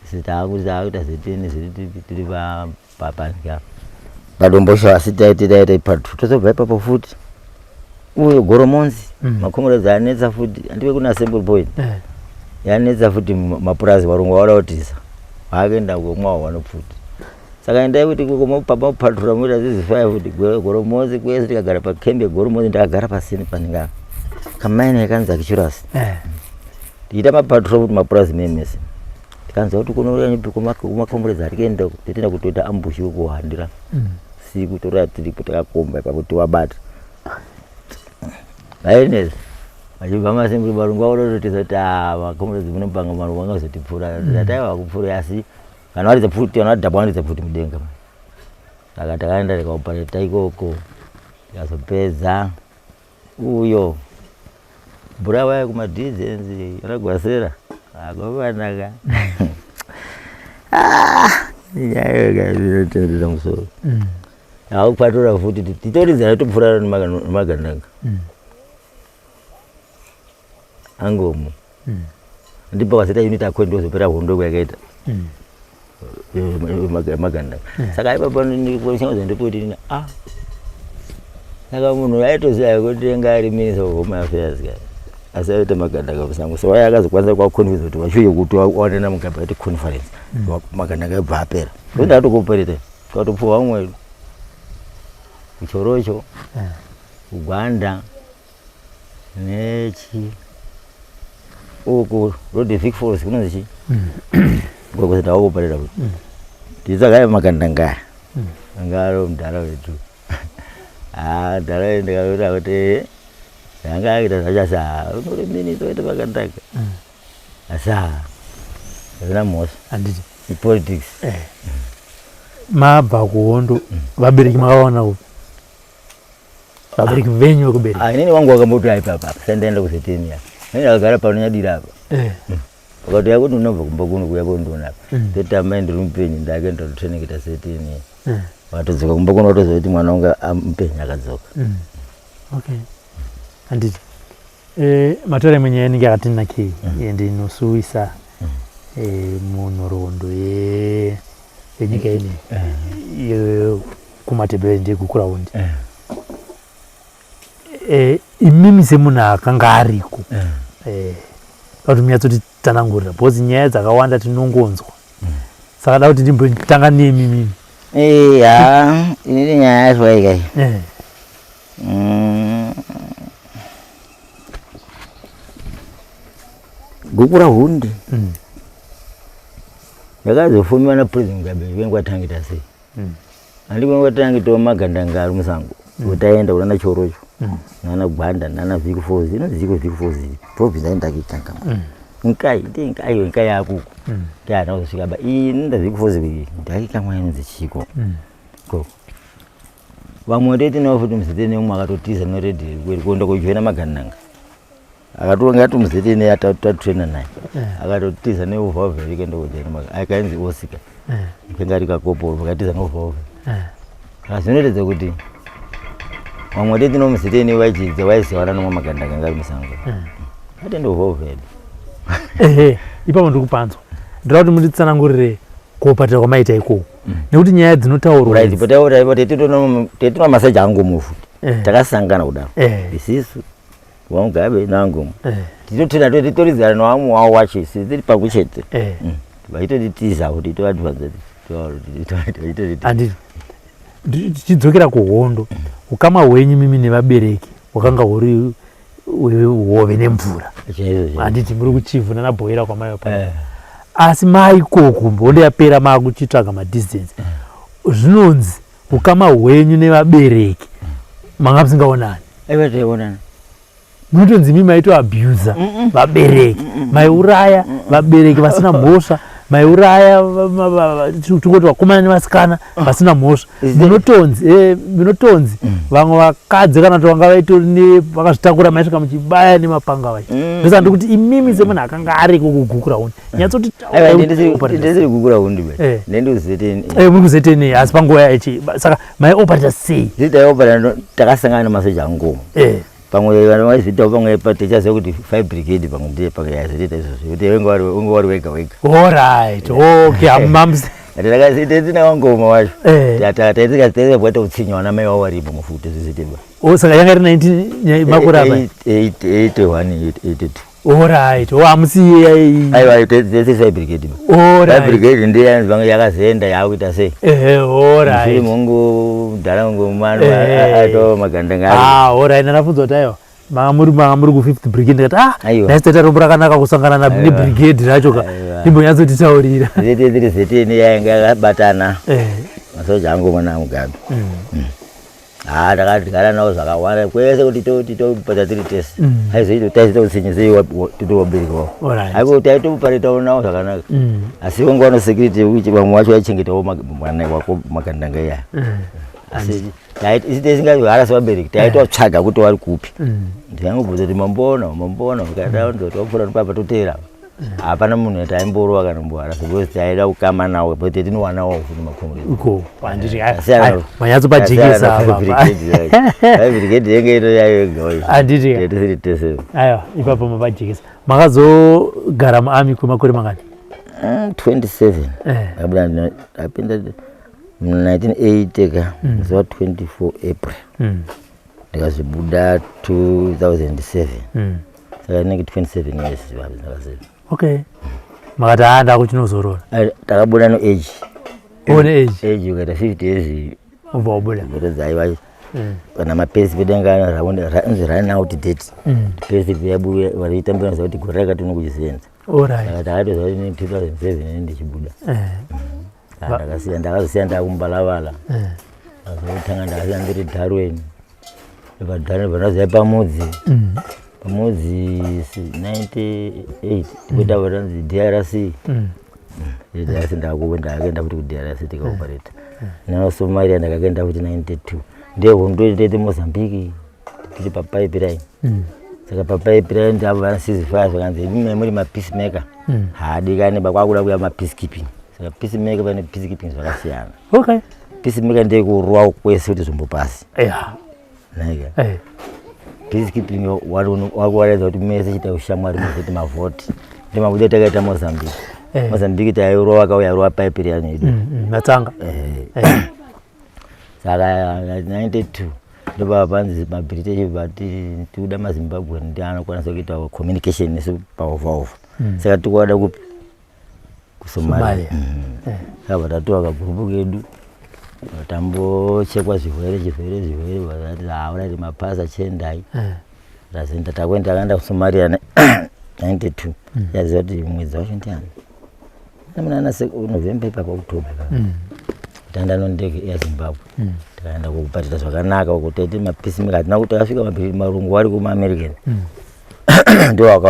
Isu taakuti taakuita zetini zeti tiri papanzi apa. Padombosha asi taiti taita patu tozobva ipapo futi. Uyo Goromonzi makomrades anetsa futi andive kuna assembly point. Yanetsa futi mapurazi varungu vauda kutiza. Vakuenda kumwa vanopfuti. Saka endai kuti mapatura moita zizifaya futi Goromonzi kwese tikagara pakembe Goromonzi ndakagara pasini panenge kamaini yakanzi Akichurasi. Tichiita mapatrol futi mapurazi memese. Tikanzwa kuti kunouya kumakomrades ari kuenda titoenda kutoita ambush kuhandira. Siku torara tiripo takakomba ipapo tiwabata. Vainesi vachibva masimbi varungu vakutotiza kuti ah makomrades munopanga marungu angazotipfura. Tataiva kupfura asi kana varidza pfuti kana vadhabwa vanoridza pfuti mudenga. Saka takaenda tikaopareta ikoko tikazopedza uyo Bulawayo kumadhizenzi anagwasera akomanaka nyaya musoro akupatura futi titoridzana topfurana nemagandanga angomo ndipo pakazita unit akwe ndozopera hondo kwayakaita magandanga. Saka ipapo ndikuti ah saka munhu aitoziva kuti anga ari minister of home affairs ka asi aita magandanga musango. So waya akazokwanisa kuvaconvince kuti vachiuye kuti waone naMugabe aiti conference magandanga ebva apera. Ndokuti atokopereta tikatopfuwa vamwe kuchorocho kuGwanda nechi uku road Vic Falls kunonzi chi kwekuti ndakuparira kuti titsvakai magandanga anga ari mudhara wedu. Ah dhara wedu ndikakuta kuti anga akuita zvacho asi ah uri minista waita magandanga asi ah hazvina mhosva. Handiti ipolitics. Mabva kuhondo vabereki makavaona kupi? Vabereki venyu vekubereka? Ah, inini wangu wakamboti aipa apa sandaenda kuzeteni apa inini ndakagara pano nyadira apa. Wakati yako ndinobva kumba kuno kuya kondiona apa. Toti amai ndiri mupenyu ndakaenda kutraining zeteni. Watodzoka kumba kuno watoziva kuti mwana wangu mupenyu akadzoka. Okay. Handiti matora imwe nyaya inenge yakati nakei ende inosuwisa munhoroondo yenyika ine kuMatebele ndekuKuraundi. Imimi semunhu akanga ariko kuti munyatsotitsanangurira because nyaya dzakawanda tinongonzwa. Saka da kuti ndimbotanga nemi mimi. Ya inini nyaya yacho ikai. Gukurahundi yakazofumiwa naPresident Mugabe kwengu kwatangita sei. Handi kwengu kwatangitawo magandanga ari musango. Taenda kunana Chorocho nana Gwanda nana Vic Falls inonzi Ziko Vic Falls province aenda kuitanga. Nkai ndi Nkai iyo Nkai yakuko. Ndi ana kuzosvika ba iyi inoenda Vic Falls iyi ndaikamwa inonzi chiko. Koko. Vamwe tete futi muzeteni umwe akatotiza neredhi kuenda kujoina magandanga. Akatonga ati muzeteni atatraina naye. Akatotiza neuvhavheri kuenda kujoina magandanga. Akainzi Oscar. Kenga ari kakoporo vakatiza neuvhavheri. Saka zvinoratidza kuti vamwe tete nomuzeteni vaichidza vaizivana nomwe magandanga anga ari musango. Atende uvhavheri. Ehe, ipapo ndiri kupanzwa. Ndoda kuti munditsanangurire kuopatira kwamaita ikoko. Nekuti nyaya dzinotaurwa Right, pataura ipo tetino maseja angomo futi. Takasangana kudaro. Isisu vaMugabe naangomo. Titotina titoridzana nevamwe wavo wacho isi tiri pamwe chete. Vaitotitiza kuti tovadvanza vaitotitiza. Handiti tichidzokera kuhondo, ukama hwenyu mimi nevabereki hwakanga huri hove nemvura. Handiti muri kuChivhu nanaBhoera kwamaiva pa. Asi maikoko hondo yapera maakuchitsvaga madistance. Zvinonzi Ukama hwenyu nevabereki manga musingaonani? Aiwa, taionana. Munotonzi imi maitoabusa vabereki, maiuraya vabereki vasina mhosva, maiuraya tingoti vakomana nevasikana vasina mhosva. Munotonzi vamwe vakadzi kana kuti vanga vaitori vakazvitakura maisvika muchibaya nemapanga vacho. Ndosaka ndikuti imimi semunhu akanga ariko kuGukurahundi, nyatsoti. Ndisiri Gukurahundi be. NdendikuZNA. Muri kuZNA, asi panguva yachi saka maioperata sei? Taioperata takasangana nemasoja angomo. Pamwe vanhu vaizviitawo, pamwe tichaziva kuti five brigade, pamwe ndiye pamwe yazotoita izvozvo, kuti unge wari wega wega. Alright, okay, hamams. Tina wangoma wacho taitikaita utsinye, wana mai wavo varipo mufuti zvisitiba. Oh, saka yanga iri 19 makore apa? 81, 82. Alright, oh, hamusi. Aiwa, tese five brigade. Five brigade ndiye yakazoenda yaakuita sei. Alright. Mungu mudhara ngomano aito magandanga. Ah, alright, ndanafunza kuti aiwa, manga muri ku fifth brigade. Ndikati, ah, nhasi taita rombo rakanaka kusangana nebrigade racho ka, imbonyatsotitaurira. Tiri ZNA yainge yakabatana masoja angu naMugabe. Ha, takagara navo zvakawanda kwese kuti titopata tiri tese. Aizoita utsinye sei titovabereki vavo? Aiko taitoparitawo navo zvakanaka, asi vangu vano security yekuti vamwe vacho vaichengetawo mwana wako magandanga iyaya. Asi isi tisingahara sevabereki, taitotsvaga kuti vari kupi. Ndingangobvunza kuti mamboona, mamboona, ukadaonzoti wapfuura nepapa, toteera. Hapana munhu taimborova kana mbohara, because taida kukama nawo, but tinowanawo futi macomrades. Uko handiti manyatsopajekesa apa. Brigade yenge ito yayo yega. Handiti. Tisiri tese. Aiwa, ipapo mapajekesa. Makazogara muarmy kwemakore mangani? 27. Ndabuda, ndapinda mu1980 ka, musi wa24 April. Ndikazobuda 2007. Saka inenge 27 years ndakazeva. Okay, makati haa, ndakuchinozorora. Takabuda no age. One age. Age ukaita 50 years. Ubva wabuda. Dzaiva kana mapayslip edu anga inzi run out date. Payslip yabuya vaitambira kuti gore rakati unokuchisenza. Saka takatoziva kuti ni 2007 ini ndichibuda. Ndakasiya, ndakazosiya ndakumbalavala. Azotanga ndakasiya ndiri Darwin, paDarwin pandaziva pamudzi. Pamudzi 98 tikuita vatanzi DRC. DRC ndakaenda futi kuDRC, tikaoperata naSomalia. Ndakakaenda futi 92, ndehondo tete Mozambique, tiri papipeline. Saka papipeline ndavo vana ceasefire, zvakanzi imi muri mapeacemaker, haadikani bakwakuda kuya mapeacekeeping. Saka peacemaker pane peacekeeping zvakasiyana. Peacemaker ndeyekurowa kwese kuti zvombo pasi. Naika peacekeeping wakuwaredza kuti mese chiita ushamwari, muzoti mavhoti ndemabudo takaita Mozambique. Mozambique tairowa, akauya rowa pipeline yedu. Matsanga. Saka 92 ndobva panzi maBritish vati tikuda maZimbabwe ndi anokwanisa kuita communication nesu paovaova. Saka tikuwada kupi? KuSomalia. Somalia. Saka tatiwa kagurupu kedu, tambochekwa zvirwere, zvirwere, zvirwere, vakati haurati mapasa, chiendai. Tazoenda, takuenda, takaenda kuSomalia 92. Yaziva kuti mwedzi wacho ndiani, munana November ipapa, October ipapa. Taenda nondege yaZimbabwe. Tikaenda kubatira zvakanaka uko, taiti mapeacemaker. Hatina kuti takasvika marungu vari kumaAmerican, ndo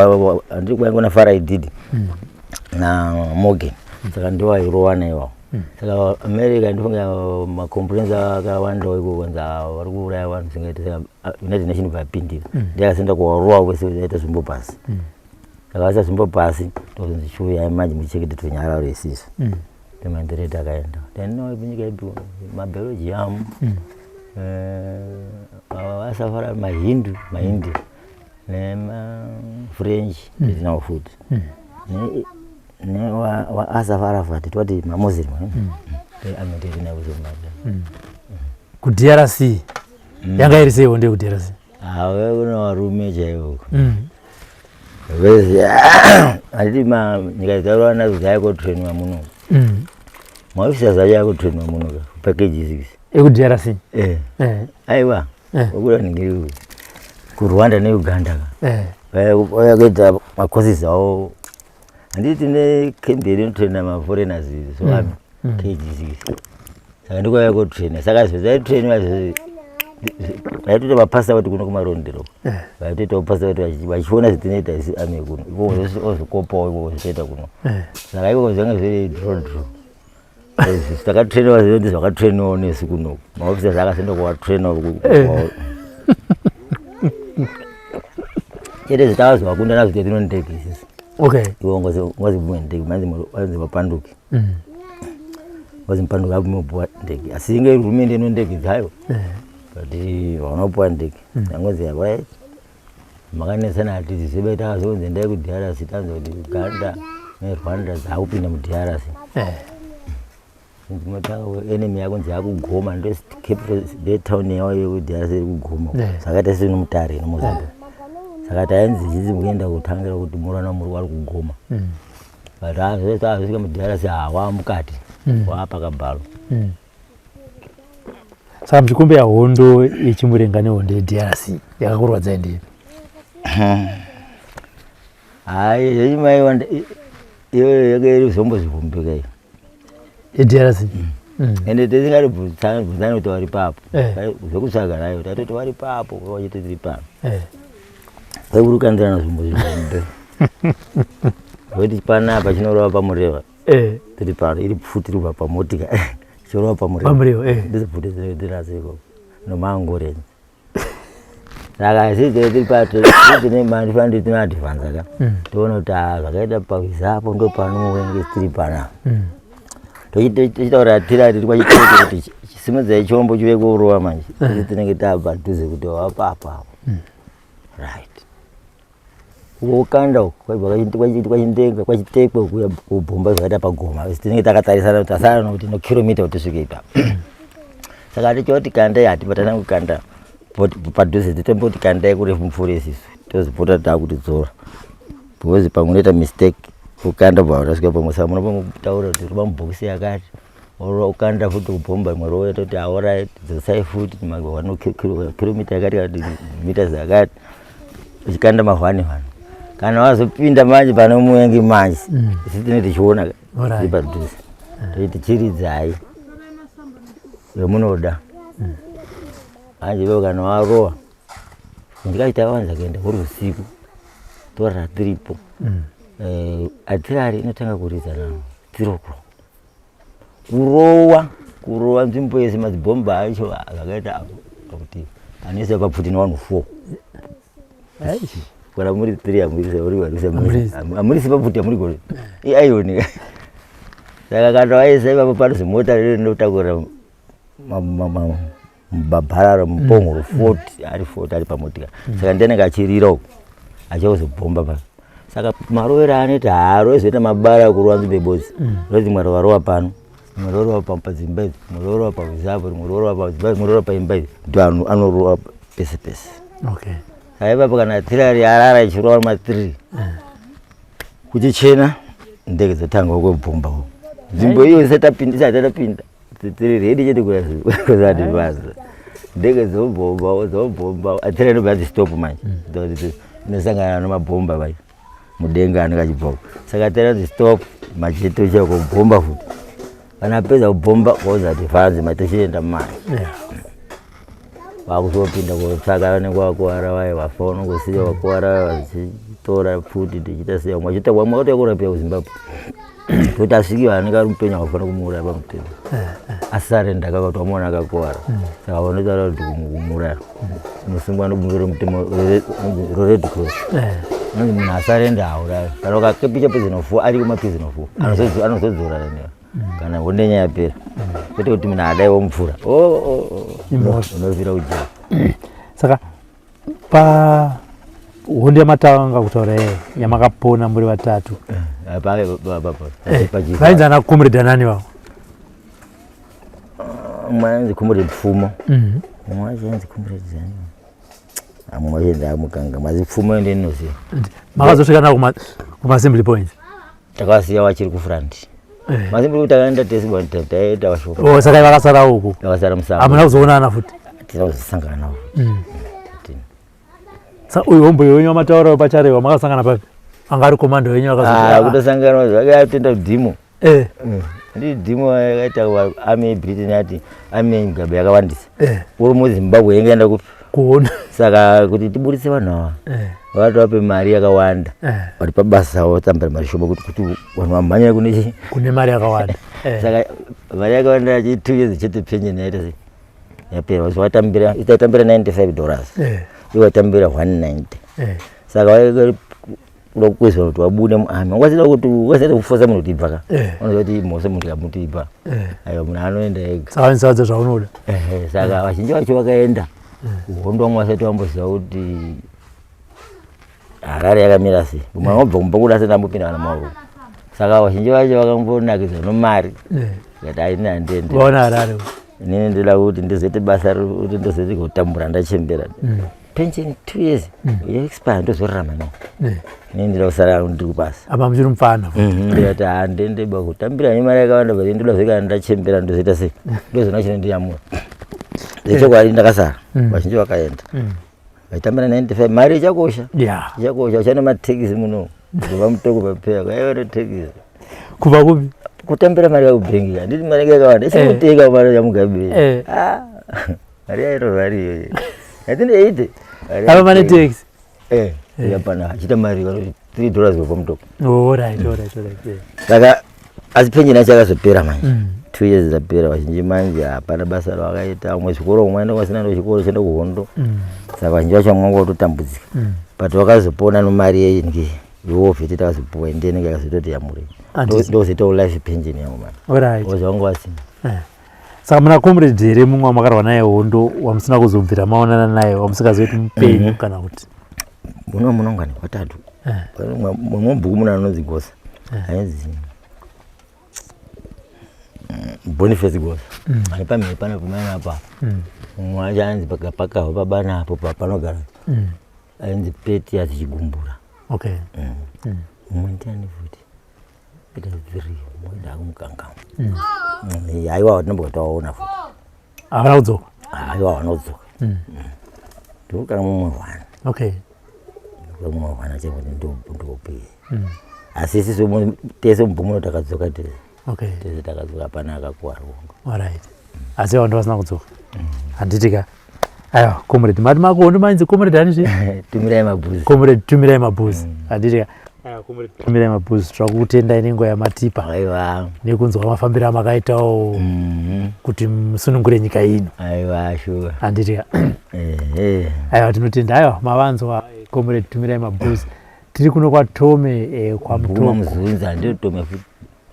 handiri kuvaingo naFarai Didi naMorgan, saka ndo vairowana iwawo. Saka America ndifunga macomplaints akawandawo ikoko, kanzi vari kuuraya vanhu singaiti. Saka United Nation vapindira, ndiyakazoenda kuwarowa kwese, aita zvombo pasi. Saka vaisa zvombo pasi, tozonzi chiuyai manje muchengete tunyararo isisu. Temaendereti akaenda tendino nyika ipi, maBelgium, vasafara, maHindu, maIndia nemaFrench tinawo futi nevaAsaf Arafat, toti maMuslim ametiri kuSomalia. KuDRC yanga iri sei hondo yekuDRC? Ave kuna varume chaivo. Vese handiti nyika dzairwa nadzo dzaikotrainwa muno. Maofficers acho aikotrainwa muno package 6. EkuDRC? Eh. Aiwa. Wakuda ningiri kuRwanda neUganda ka. Vaya kuita macourses avo. Handiti tine camp yedu inotraina maforeigners, so army KG 6. Saka ndiko kotraina. Saka zvaitrainwa vaitoita mapasa kuti kuno kumarondero vaitoita mapasa kuti vachiona zvatinoita isu ame kuno iko ozvikopawo ikoko zvitoita kuno. Saka ikoko zvange zviri draw draw. Takatrainwa zviro ndizvo zvakatrainwawo nesu kunoku. Maofficers akazoenda kuvatraina chete zvatavazovakunda nazvo tetino ndege isusu. Okay. Ivo ngozibvuma ndege manzi vapanduke. Vazimupanduka abumopuwa ndege asi inge hurumende ino ndege dzayo but vanopuwa ndege yangonzi right makanetsana hatizi zvebe takazonzi endai kuDRC tanzwa kuti Uganda neRwanda dzakupinda muDRC. Matanga enemy yakunzi yakugoma ndo capital ndetown yavo yekuDRC iri kugoma zvakaita seno Mutare neMozambique. Saka tainzi chizi mukuenda kutangira kuti murana muri wari kugoma. But azosvika muDRC hawa mukati waapakabhalo. Saka muchikombeya hondo yeChimurenga nehondo yeDRC yakakurwadzai ndeipi? Hayi zvechimaiwa iyoyo yanga iri zvombo zvihombeka iyo yeDRC. Ende tisingari bvunzani kuti wari papo zvekutsvaga nayo tatoti wari papo wachiti tiri pano kwaikurukandirana zvombo zvihombe zvekuti panapa chinorova pamureva tiri pano iri pfuti iri kubva pamotika chirova pamureva ndidzo pfuti dzinadzo ikoko nomangoreni. Saka isusu tiri pato tine mari tine advance ka toona kuti zvakaita pawizapo ndo pano tiri panapa tochitaura tiri tiri kwachitoto kuti chisimudzai chombo chive kurova manje tinenge taapadhuze kuti wapapa apo right ukanda uku kwachindenga kwachitekwe kuya kubhomba zvakaita pagoma tinenge takatarisana kuti tasara nokuti no kilomita kuti tisvike ipapo. Saka tichoti kandai hatibatana kukanda padhuze titomboti kandai kurefu mupfuure isisu tozopota taakutidzora because pamwe unoita mistake ukanda bva utasvika pamwe. Saka munopamutaura kuti roba mubhokisi yakati ukanda futi kubhomba rimwe rouya toti alright dzosai futi kilomita yakati kana mita zakati uchikanda mahwani hwani kana wazopinda manje pane muengi manje isu tinenge tichiona tiri padhuze toiti chiridzai vemunoda manje ivo kana warowa ndikaita wanza kuenda kuri usiku torara tiripo atirari inotanga kuridza na 3 o'clock kurowa kurowa nzvimbo yese madzibhomba acho zvakaita kuti anoisa papfuti nevanhu 4 kana muri 3 amurisi papfuti amuri gore iaioni. Saka kana waisa ipapo panozimota rinotakura mabhararo mupongoro 40 ari 40 ari pamotika. Saka ndianenge achirira uku achazobhomba pano. Saka marovero anoita haaro zoita mabara kurova nzvimbo yebodzi rozi rimwe ravarova pano rimwe rorova padzimba idzi rimwe rorova pawizapo rimwe rorova padzimba rimwe rorova paimba idzi ndo anorova pese pese. Saka ipapo kana tirari yarara ichirova ma3 kuchichena ndege dzotanga kubhomba nzvimbo iyo isati tapinda tiri redi chete kuzadivhaza ndege dzobhomba dzobhomba atira inobva yanzi stop manje inosangana nemabhomba vai mudenga anenge achibhomba. Saka atira yanzi stop machete uchiya kubhomba futi kana apedza kubhomba koza advance matochienda manje vakuzopinda kotsvaka vanenge vakuwara vaye vafa vanongosiya vakuwara vaye vachitora pfuti tichiita sei vamwe vachiita vamwe vakatouya kurapira kuZimbabwe kuti asviki vanenge ari mupenyu havafanira kumuuraya pamutemo asarenda kakati wamuona akakuwara saka vanotaura kuti kumuuraya unosungwa nebumbiro remutemo roRed Cross unonzi munhu asarenda hauraya kana ukakepicha prison of war ariko maprison of war anozodzora newa kana honde nyaya yapera kwete kuti munhu adai womupfura unofira kujera. Saka pa hondo yamatanga kutaura iye yamakapona muri vatatu vainzi ana comrade anani vavo? Mumwe ainzi Comrade Pfumo, mumwe wacho ainzi Comrade zani, mumwe wacho ndamukanga mazi Pfumo ende ndinoziva. Makazosvika navo kumaassembly points? Takavasiya vachiri kufront. Maassembly kuti takaenda tese taita vashoma. Saka vakasara uku? Vakasara musango. Hamuna kuzoonana futi? Hatina kuzosangana navo. Saka uyu hombo wenyu wamataura pacharewa makasangana papi? Anga ari komando wenyu? Akazokutosangana zvake atenda dhimo. Ndidhimo yakaita army yeBritain yati army yeMugabe yakawandisa. Eh. Uri muZimbabwe yenge yaenda kupi? Kuona. Saka kuti tiburitse vanhu ava Eh. vakatovape mari yakawanda. Eh. Vari pabasa votambira mari shoma kuti kuti vanhu vamhanyira kune chii? Kune mari yakawanda. Eh. Saka mari yakawanda yachi 2 years chete pension yaita sei? Yapera. Watambira itaitambira $95. Eh. Iwe watambira 190. Eh. Saka waikuda kukwezwa kuti wabude muarmy. Wasida kuti wasida kufosa munhu kuti ibva ka. Eh. Unoziva kuti mhosva munhu tikamuti ibva. Eh. Aiwa munhu anoenda ega. Saka vanisavadza zvaunoda. Ehe, saka vazhinji vacho vakaenda kuhondo, vamwe vasati vamboziva kuti Harare yakamira sei. Umwe wabva kumba kuda asati ambopinda kana mauro. Saka vazhinji vacho vakambonakidzwa nomari. Eh. Kati aini handiende. Vaona Harare. Inini ndoda kuti ndizoite basa kuti ndizoite kutambura ndachembera. Pension 2 years yaexpire, ndozorarama nayo. Eh. Inini ndoda kusara ndiri kubasa. Apa muchiri mupfana. Ndikati handende ba kutambira nemari yakawanda, but ndoda zoika ndachembera ndozoita sei, ndozona chinondiyamura. Zvechokwadi ndakasara, vazhinji vakaenda vaitambira 95. Mari ichakosha. Ichakosha. Uchane matekisi muno kubva Mutoko papeya kwaiva netekisi. Kubva kupi? Kutambira mari yakubhengi, handiti mari yakawanda isikuteka mari yaMugabe. Eh. Ah, mari yairova mari iyoyo 1980. Apa pane taxi. Eh, yapana achiita mari vanoti $3 kubva Mutoko. Alright. Eh. Saka asi pension yacho yakazopera manje 2 years dzapera. Vazhinji manje hapana basa ravakaita. Umwe chikoro, umwe aenda kwasina ndochikoro chienda kuhondo. Saka vazhinji vacho vamwe vanga vototambudzika, but vakazopona nomari yengi yovheti takazopuwa indenenge yakazototi yamure. Handiti. Ndozoitawo life pension yangu manje. Ozi vanga vasina. Eh. Saka muna comrade here mumwe wamakarwa naye hondo wamusina kuzobvira maonana naye, wamusingazivi kuti mupenyu kana kuti? Muno munongani watatu. Eh. Mumwe mubhuku muna anonzi Gosa, ainzi Boniface Gosa, ari pamhiri pano pamaina apa. Mumwe wacho ainzi pakahwa pabana apo panogara, ainzi Petias Chigumbura. Mumwe ndiani futi? Ita three. Mumwe ndakumukangama. Aiwa, tinomboka tawaona futi. Havana kudzoka. Aiwa, vanodzoka. Ndikukanga mumwe one. Mumwe one chekuti ndopi, asi isisu tese mubhuku takadzoka tese. Tese takadzoka, hapana akakuwara. Alright. Asi vanhu vasina kudzoka. Handiti ka? Aiwa, comrade, mati makuhondo mainzi comrade ani zve? Tumirai Mabhuzi. Comrade Tumirai Mabhuzi. Handiti ka? Aiwa, comrade Tumirai Mabhuzi, tiri nenguva yamatipa Aiwa. nekunzwa mafambiro amakaitawo kuti musunungure nyika ino. Aiwa, shuwa. Handiti ka? Ehe. Aiwa, tinotenda. Aiwa, mavanzwa comrade Tumirai Mabhuzi. Tiri kuno kwaTome, Bhuma. kwaMutoko. Muzunza, ndotome futi.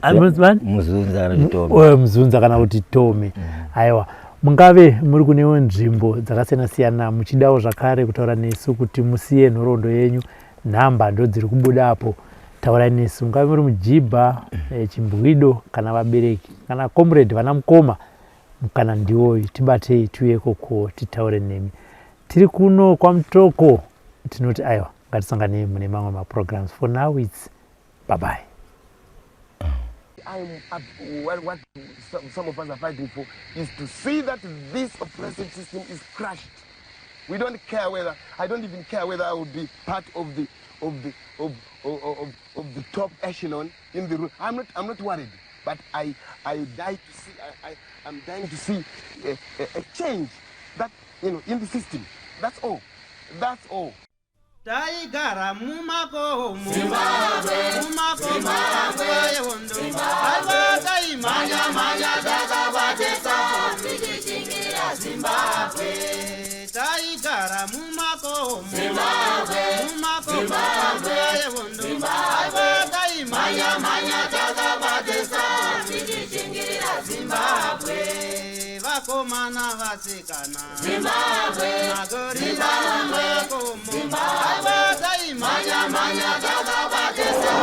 Ah, munonzi? Muzunza kana kuti Tome. Muzunza kana kuti Tome. Aiwa, mungave muri kunewo nzvimbo dzakasiyana siyana muchidawo zvakare kutaura nesu kuti musiye nhoroondo yenyu, nhamba ndo dziri kubudapo. Taurai nesu, mungave muri mujibha, chimbwido, kana vabereki kana comrade, vana mukoma, kana ndiwoyu, tibatei tiuye ikoko titaure nemi. Tiri kuno kwaMutoko. Tinoti aiwa, ngatisanganei mune mamwe maprograms. For now it's bye bye. I'm up, what some of us are fighting for is to see that this oppressive system is crushed. We don't care whether, I don't even care whether I will be part of the top echelon in the room. I'm not worried, but I die to see, I'm dying to see a change that, in the system. That's all. That's all. Taigara mumakomo, mumakomo yehondo. Aiwa, taimhanya takabatisa tichishingirira Zimbabwe. Taigara mumakomo, mumakomo yehondo. Aiwa, taimhanya takabatisa tichishingirira Zimbabwe. Vakomana, vasikana, Zimbabwe. Magorira mumakomo. Aiwa, taimhanya takabatisa.